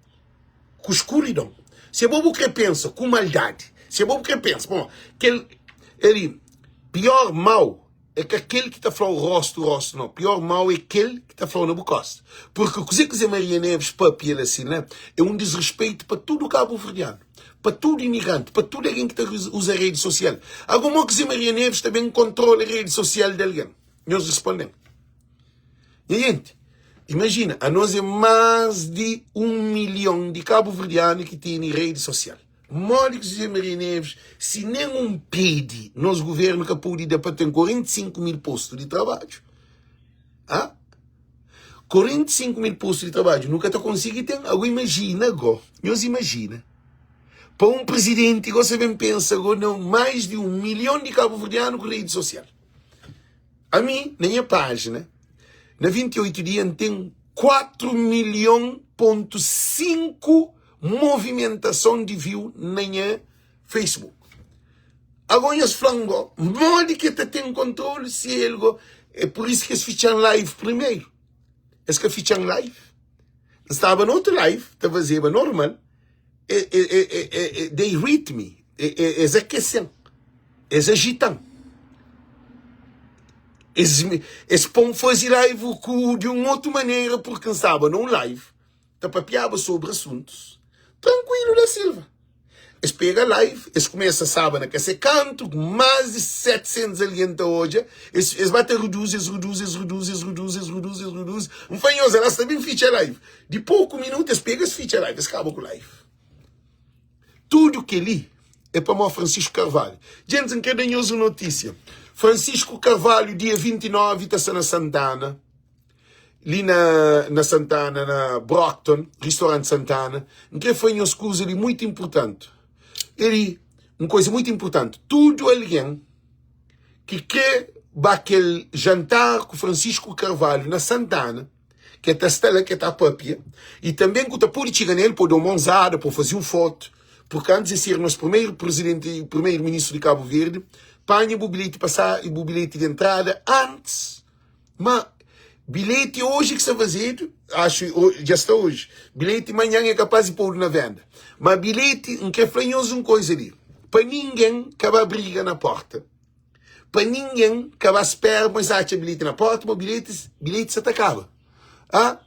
ku skuridon, si abo bu kre pensa ku maldadi, si abo bu kre pensa, bon, kel, eli, pior mau É ka kel ki ta fla-u rostu rostu nau, pior mau é kel ki ta fla-u na bu kosta. Purki kuze ki Ze Maria Neves papia la si la é un disrespeitu pa tudu kabuverdianu, pa tudu imigranti, pa tudu algen ki ta uza redi sosial. Ago mo ki Ze Maria Neves ta ben kontrola redi sosial di algen? Nhos risponde-m. Nha jenti, imajina, anos é más di un milhon di kabuverdianu ki tene redi sosial. Modi ki José Maria Neves, si nen un pedi nos governu ka pudi da pa ten 45 mil postu di trabadju? Ha? 45 mil postu di trabadju nu ka ta konsigi ten. Ago imajina go, nhos imajina, pa un presidenti go sa ben pensa go na mais di un milhon di kabuverdianu ku redi sosial. Ami, na nha pájina, na 28 dia N ten 4 milhon pontu 5 movimentason di view na nha Facebook. Ago nhos fla-m go, modi ki el ta ten kontrolu si el go? É pur isu ki es fitxa-m live primeru. Es ka fitxa-m live. N staba na otu live, ta fazeba normal. E, e, e, e, e, they read me. E, e, es akese-m. Es ajita-m. Es, es pô-m faze live ku di un otu manera purki N staba na un live ta papiaba sobri asuntus trankuilu da Silva. Es pega live, es kumesa staba na ka se kantu, más di 700 algen ta odja, es, es ba ta reduzi, es reduzi, es reduzi, es reduzi, es reduzi, es reduzi. N fla, nhos, ela sta ben fitxa live. Di poku minutu es pega, es fitxa live, es kaba ku live. Tudu kel-li é pamodi Francisco Carvalho. Gentis, N kre da nhos un notísia. Francisco Carvalho, dia 29, ta sta na Santana, li na, na Santana, na Brockton, restaurante Santana. N kre fla nhos kuza li muitu inpurtanti. Eli, un kuza muitu inpurtanti. Tudu algen ki kre ba kel jantar ku Francisco Carvalho na Santana, ke ta sta la, ke ta papia, i tanben ku ta pode txiga nel, pode da un monzada, pode faze un fotu, purki antis di ser nos primeru prizidenti, primeru ministru di Kabu Verdi, panha bu bilheti pasa, bu bilheti di entrada antis, ma bilheti oji ki sta fazedu, axu dja sta oji, bilheti manhan é kapaz di podu na venda, ma bilheti, N kre fla nhos un koza li, pa ningen ka ba briga na porta. Pa ningen ka ba spera ma es atxa bilheti na porta, ma bilhetis, bilheti sa ta kaba. Ah?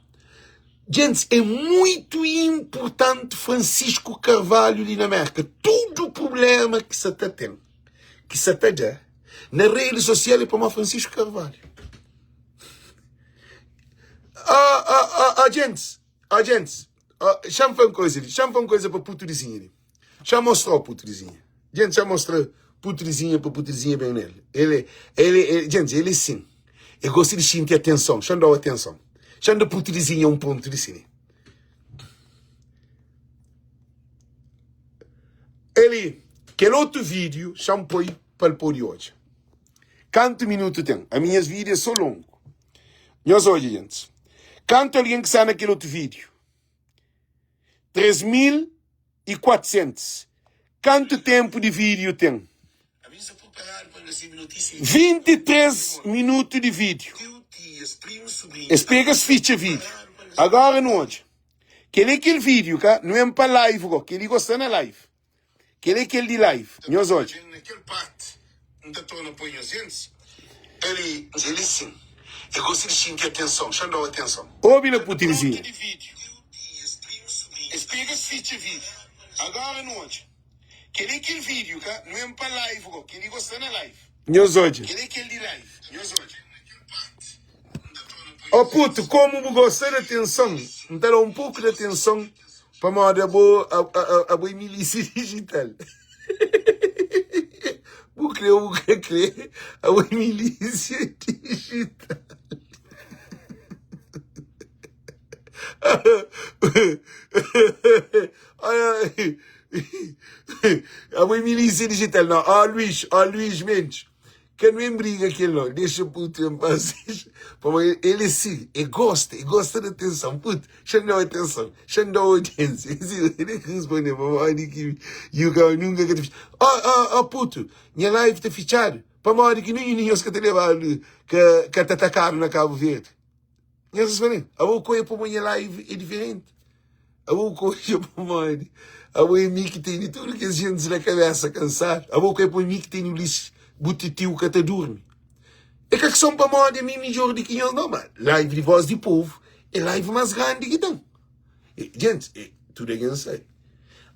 Gentis, é muito importante Francisco Carvalho li na Merka. Tudo problema ki sa ta ten, ki sa ta da na rede social é pamodi Francisco Carvalho. Ah, ah, ah, ah, gentis, ah, gentis, ah, xa-m fla un koza li, xa-m fla un koza pa putu dizinha li. Xa mostra-u putrizinha. Gente, xa mostra putrizinha pa putrizinha ben nel. Ele, ele, ele, gente, ele sim. Ele gosta de sentir atenção. Xa dá atenção. Xa da putrizinha um ponto de cine. Ele, kel outro vídeo, xa me põe para ele pôr de hoje. Kantu minuto tem? A minhas vídeos são longo. Nhos odja, gente. Kantu alguém que está naquele outro vídeo? 3400. Kantu ténpu di vídiu ten? 23 minutu di vídiu. Es pega es fitxa vídiu. Agora nu odja. Kel é kel vídiu ka? Nu en pa live go. Kel li go sta na live. Kel é kel di live. Nhos odja. Na kel parti N ta torna poi nhos gentis. El el sin. El gosta di xinti atenson. Xa N da-u atenson. Obi la putinzinha. Es pega es fitxa vídiu. Agora nu odja. Kel é kel vídiu ka? Nu en pa live go. Kel li go sta na live. Nhos odja. Kel é kel di live. Nhos odja. Oh puto, como bu gosta di atenson, N ta da-u un poku di atenson pamodi abo abo é milísia digital. Bu kre ou bu ka kre, abo é milísia digital. Abo é milísia digital, não. Ó Luís, ó Luís Mendes. Ka nu enbriga kel no, dexa putu en pas pamodi el é si, el gosta, el gosta di atenson, putu, xa-m da-u atenson, xa-m da-u audiénsia, el é ki responde pamodi ki you nunka ka ta fitxa, oh, oh, oh putu, nha live ta fitxadu, pamodi ki ninhun di nhos ka ta lebadu, ka, ka ta atakadu na Kabu Verdi? Nhos responde, abo ku é pamodi nha live é diferenti. Abo ku é pamodi abo é mi ki tene tudu kes gentis na kabesa kansadu. Abo ku é pa mi ki tene Ulisses bu titiu ka ta durmi. É ka kson pamodi ami midjor di ki nhos nau, ma live di voz di povu é live mas grandi ki ten. Gentis, tudu algen sabe.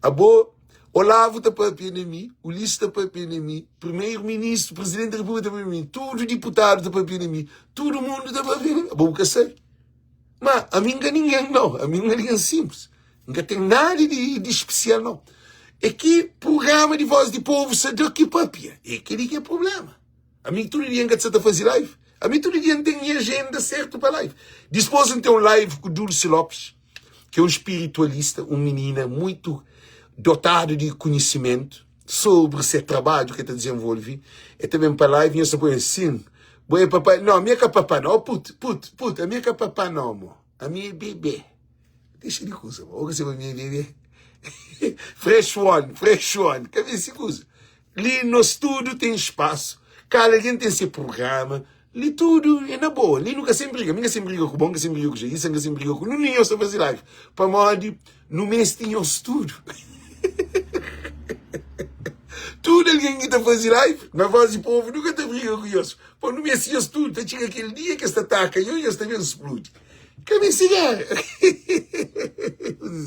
Abo, Olavo ta papia na mi, Ulisses ta papia na mi, primeiro ministro, presidente da república ta papia na mi, tudu diputadu ta papia na mi, tudu mundu ta papia na mi. Abo bu ka sabe. Ma ami N ka ningen nau, ami N algen sinplis, N ka ten nada di, di spesial nau. É ki prugrama di Voz di Povu sa da ki papia, é kel-li ki é prublema. Ami tudu dia N ka ta sa ta faze live, ami tudu dia N ten nha ajenda sertu pa live. Dispôs N ten un live ku Dulce Lopes, ki é un spiritualista, un minina muitu dotadu di konhisimentu sobri se trabadju ki el ta dizenvolve. El ta ben pa live, nhos ta poi sin, bo é papai. Não, ami é ka papá não. Oh, puto, puto, puto, ami é ka papá não, mo. Ami é bebê. Deixa de kuza, mo. Ô, ka ami é bebê. Fresh one, fresh one. Ka vê se kuza. Li nos tudo tem espaço. Cada alguém tem seu programa. Li tudo é na boa. Li nu ka sem briga. Mi ka sem briga ku bo, ka sem briga ku Jaissa, ka sem briga ku ninhun nhos ta faze live. Pamodi nu meste nhos tudo. Tudu algen ki ta faze live na Voz di Povu nunka ta briga ku nhos. Pa nu meste nhos tudu, ta txiga kel dia ki es ta ataka nhos, nhos ta ben spludi. Ka meste géra.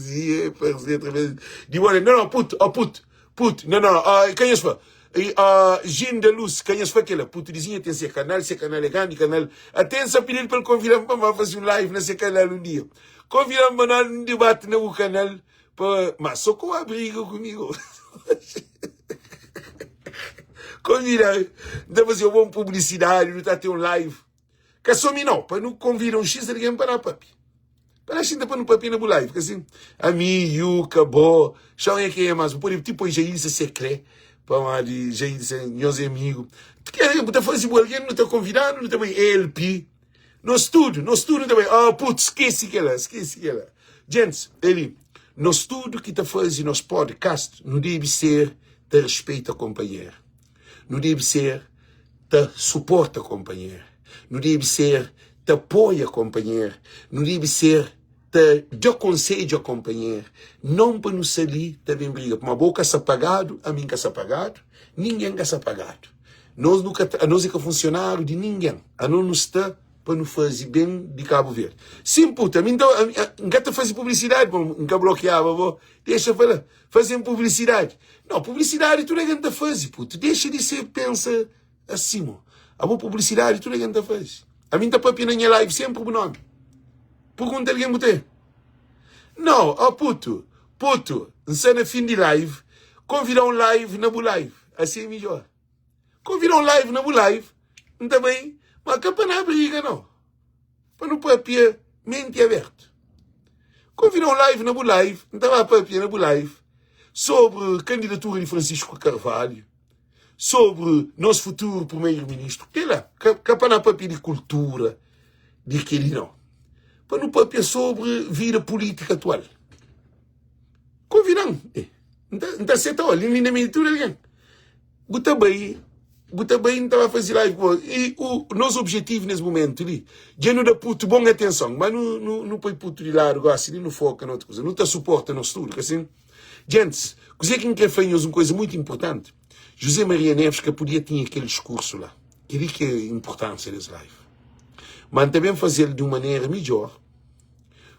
Zia parse através di bola. Não, não, puto, oh puto, puto, não, não, oh, ka nhos fla. E, oh, Ginda Luz, ka nhos fla kela. Puto dizinha ten se kanal, se kanal é grandi, kanal. Até N sa pidi-l pa el konvida-m pa N ba faze un live na se kanal un dia. Konvida-m pa nu un debate na bu kanal. Pa, ma so ku a briga kumigu. Konvida, N ta faze un bon publisidadi, nu ta ten un live. Ka so mi nau, pa nu konvida un xis algen pa na papia. Pa na xinta pa nu papia na bu live, ka sin? Ami, Yuka, bo, xon é kenha mas. Bu pode ti poi Jailsa se kre, pamodi Jailsa nhos é amigu. Kel bu ta faze bu algen, nu ta konvidanu, nu ta bai LP. Nos tudu, nos tudu nu ta bai. Oh, putz, skese kela, skese kela. Gentis, eli, nos tudu ki ta faze nos podcast, nu debe ser ta respeita konpanheru. Nu debe ser ta suporta konpanheru. Nu debe ser ta apoia konpanheru. Nu debe ser ta da konsedju a konpanheru. Non pa nu sta li ta ben briga. Pamodi bo ka sta pagadu, ami N ka sta pagadu, ningen ka sta pagadu. Nos nu ka ta, anos é ka funsionáriu di ningen. Anos nu sta pa nu faze ben di Kabu Verdi. Sin puta, ami N ta, N ka ta faze publisidadi, pamodi N ka blokiaba bo. Dexa fala. Fazem publicidade. Não, publicidade tudo alguém ta faze, puto. Deixa de ser pensa assim, mo. Abo publicidade tudo alguém ta faze. A mim ta papia na minha live sempre bu nome. Pergunta alguém bu tem. Não, ó puto, puto, nsa na fim de live, convidar um live na bu live. Assim é melhor. Convidar um live na bu live, nta bem, mas ka pa na briga não. Pa nu papia menti abertu. Konvida un live na bu live, N ta ba papia na bu live sobri kandidatura di Francisco Carvalho, sobri nos futuru primeiro-ministru. Kel-la, ka, ka pa na papia di kultura, di kel-li nau. Pa nu papia sobri vida pulítika atual. Konvida-m, eh, N ta, N ta seta-u li, li na meiu di tudu algen. Bu ta bai, bu ta bai, N ta ba faze live ku bo. I u, nos objetivu nes mumentu li, dja nu da putu bon atenson, ma nu, nu, nu poi putu di ladu gosi li, nu foka na otu kuza. Nu ta suporta nos tudu, ka sin? Gentis, kuzê ki N kre fla nhos un kuza mutu inpurtanti, José Maria Neves ka podia tinha kel diskursu la. Kel-li ki é inpurtánsia des live. Ma N ta ben faze-l di un manera midjór.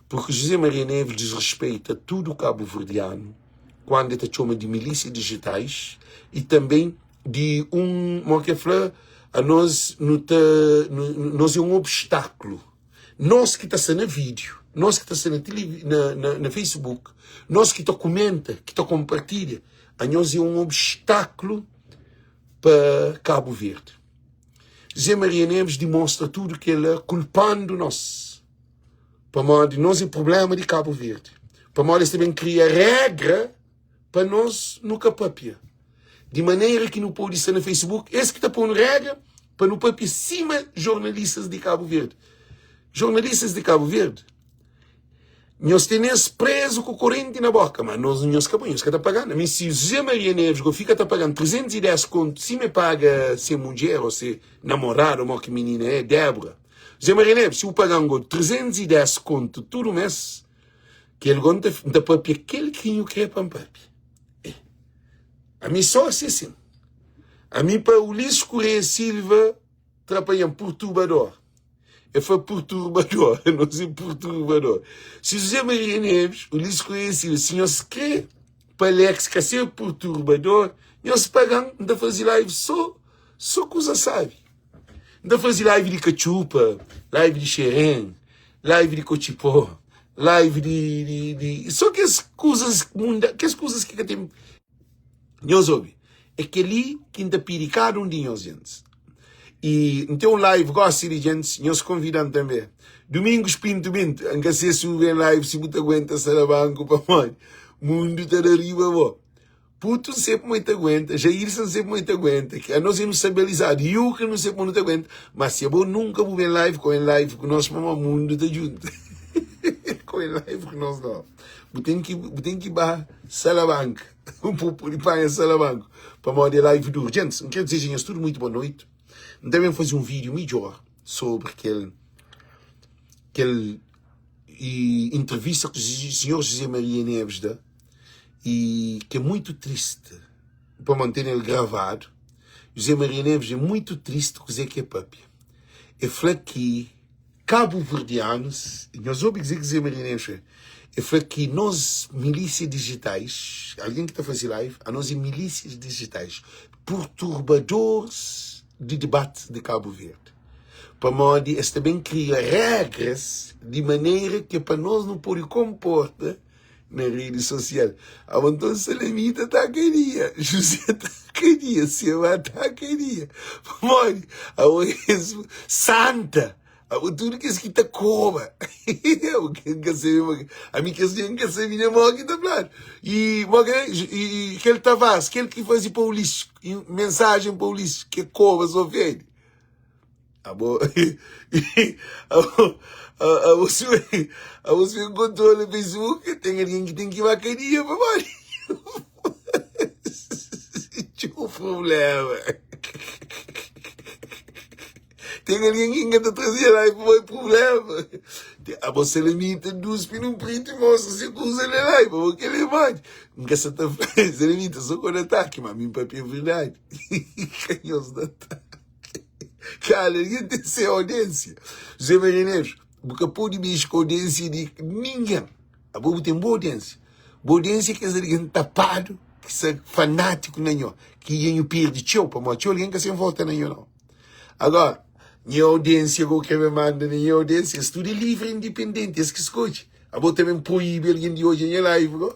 Purki José Maria Neves disrespeita tudu kabuverdianu kuandu el ta txoma di milísia dijitais y tanben di un, mo ki el fla, anos nu ta, nos é un obstaklu. Nos ki ta sta na vídiu, nos ki ta sta na na na na Facebook, nos ki ta kumenta, ki ta konpartilha, anhos é un obstaklu pa Kabu Verdi. José Maria Neves dimostra tudu kel-la kulpandu nos. Pamodi nos é problema di Cabo Verde. Pamodi es ta ben kria regra pa nos nu ka papia. Di manera ki nu pode sta na Facebook, es ki ta ponu regra pa nu papia sima jornalistas di Cabo Verde. Jornalistas di Cabo Verde, nhos tene-s prezu ku korenti na boka, ma nos nhos ka nhos ka ta paga-nu. Mi si José Maria Neves go fika ta paga-m 310 kontu sima e paga se mudjer o se namorada, mo ki minina é, Débora. Zé Maria Neves, si bu paga-m go 310 kontu tudu mês, kel go N ta papia kel ki nhu kre pa N papia. Eh. Ami só si asin. Ami pa Ulisses Correia Silva trapanha-m purturbador. E fla purturbador, nos é purturbador. Si José Maria Neves, Ulisses Correia Silva, si nhos kre pa Alex ka ser purturbador, nhos paga-m, N ta faze live só, só kuza sabi. N ta faze live di katxupa, live di xerén, live di kotxipó, live di, di, di só kes kuzas munda, kes kuzas ki ka ten. Nhos obi, é kel-li ki N ta pidi kada un di nhos, gentis. I N ten un live gosi di gentis, nhos konvida-m tanbe. Domingos Pinto Binto, N ka se si bu ben live si bu ta aguenta sta na banku pamodi mundu ta da riba bo. Putu n'sê pamo e ta aguenta, Jailson n'sê pamo e ta aguenta, ki anos e nu sta balizadu, Yuka nu sê pamo nu ta aguenta, mas si abo nunka bu ben live ku en live ku nos pamo mundu ta djunta ku en live ku nos no bu ten ki bu ten ki ba salabanka bu pudi panha salabanku pamodi e live duru. Gentis, N kre dizeja nhos tudu muitu boa noiti, N ta ben faze un video midjor sobri kel kel entrevista ku sinhor José Maria Neves da. E que é muito triste. pamodi N tene-l gravadu, José Maria Neves é muitu tristi kuzê ki e papia. E fla ki kabuverdianus, nhos obi kuzê ki José Maria Neves fla, e fla ki nos milísia dijitais, algen ki ta faze live, anos é milísias dijitais, purturbadoris di debate di Kabu Verdi. Pamodi es ta ben kria regras di manera ki pa nos nu pode konporta na redi sosial. Abo nton Salamita ta kadia, José ta kadia, Seba ta kadia. Pamodi abo es santa, abo tudu kes ki ta koba. Abo ke ka sabe mo ami kes dia nka sabe nem mo ki ta fladu. I mo ke i kel Tavares, kel ki fazi pa Ulisses, mensajen pa Ulisses, ke koba so fedi. Abo, abo, abo si abo si controla Facebook, tem alguém que tem que ir à cadeia para mori. Txeu problema. Tem alguém que ainda tá trazendo lá e foi problema. Abo salamita duspi num print e mostra se kusa na live, abo que ele mande. Nunca se tá salamita só quando ataque, mas mim papel é verdade. Canhos da ataque. Kala, algen ten se audiênsia. José Maria Neves, bu ka pode mexe ku audiênsia di ningen. Abo bu ten bu audiênsia. Bu audiênsia é kes algen tapadu ki sta fanátiku na nho, ki dja nhu perde txeu, pamodi txeu algen ka sen vota na nho nau. Agora, nha audiênsia ku ke me manda na nha audiênsia, es tudu é livri, indipendenti, es ki skodje. Abo ta ben proibi algen di odja nha live go?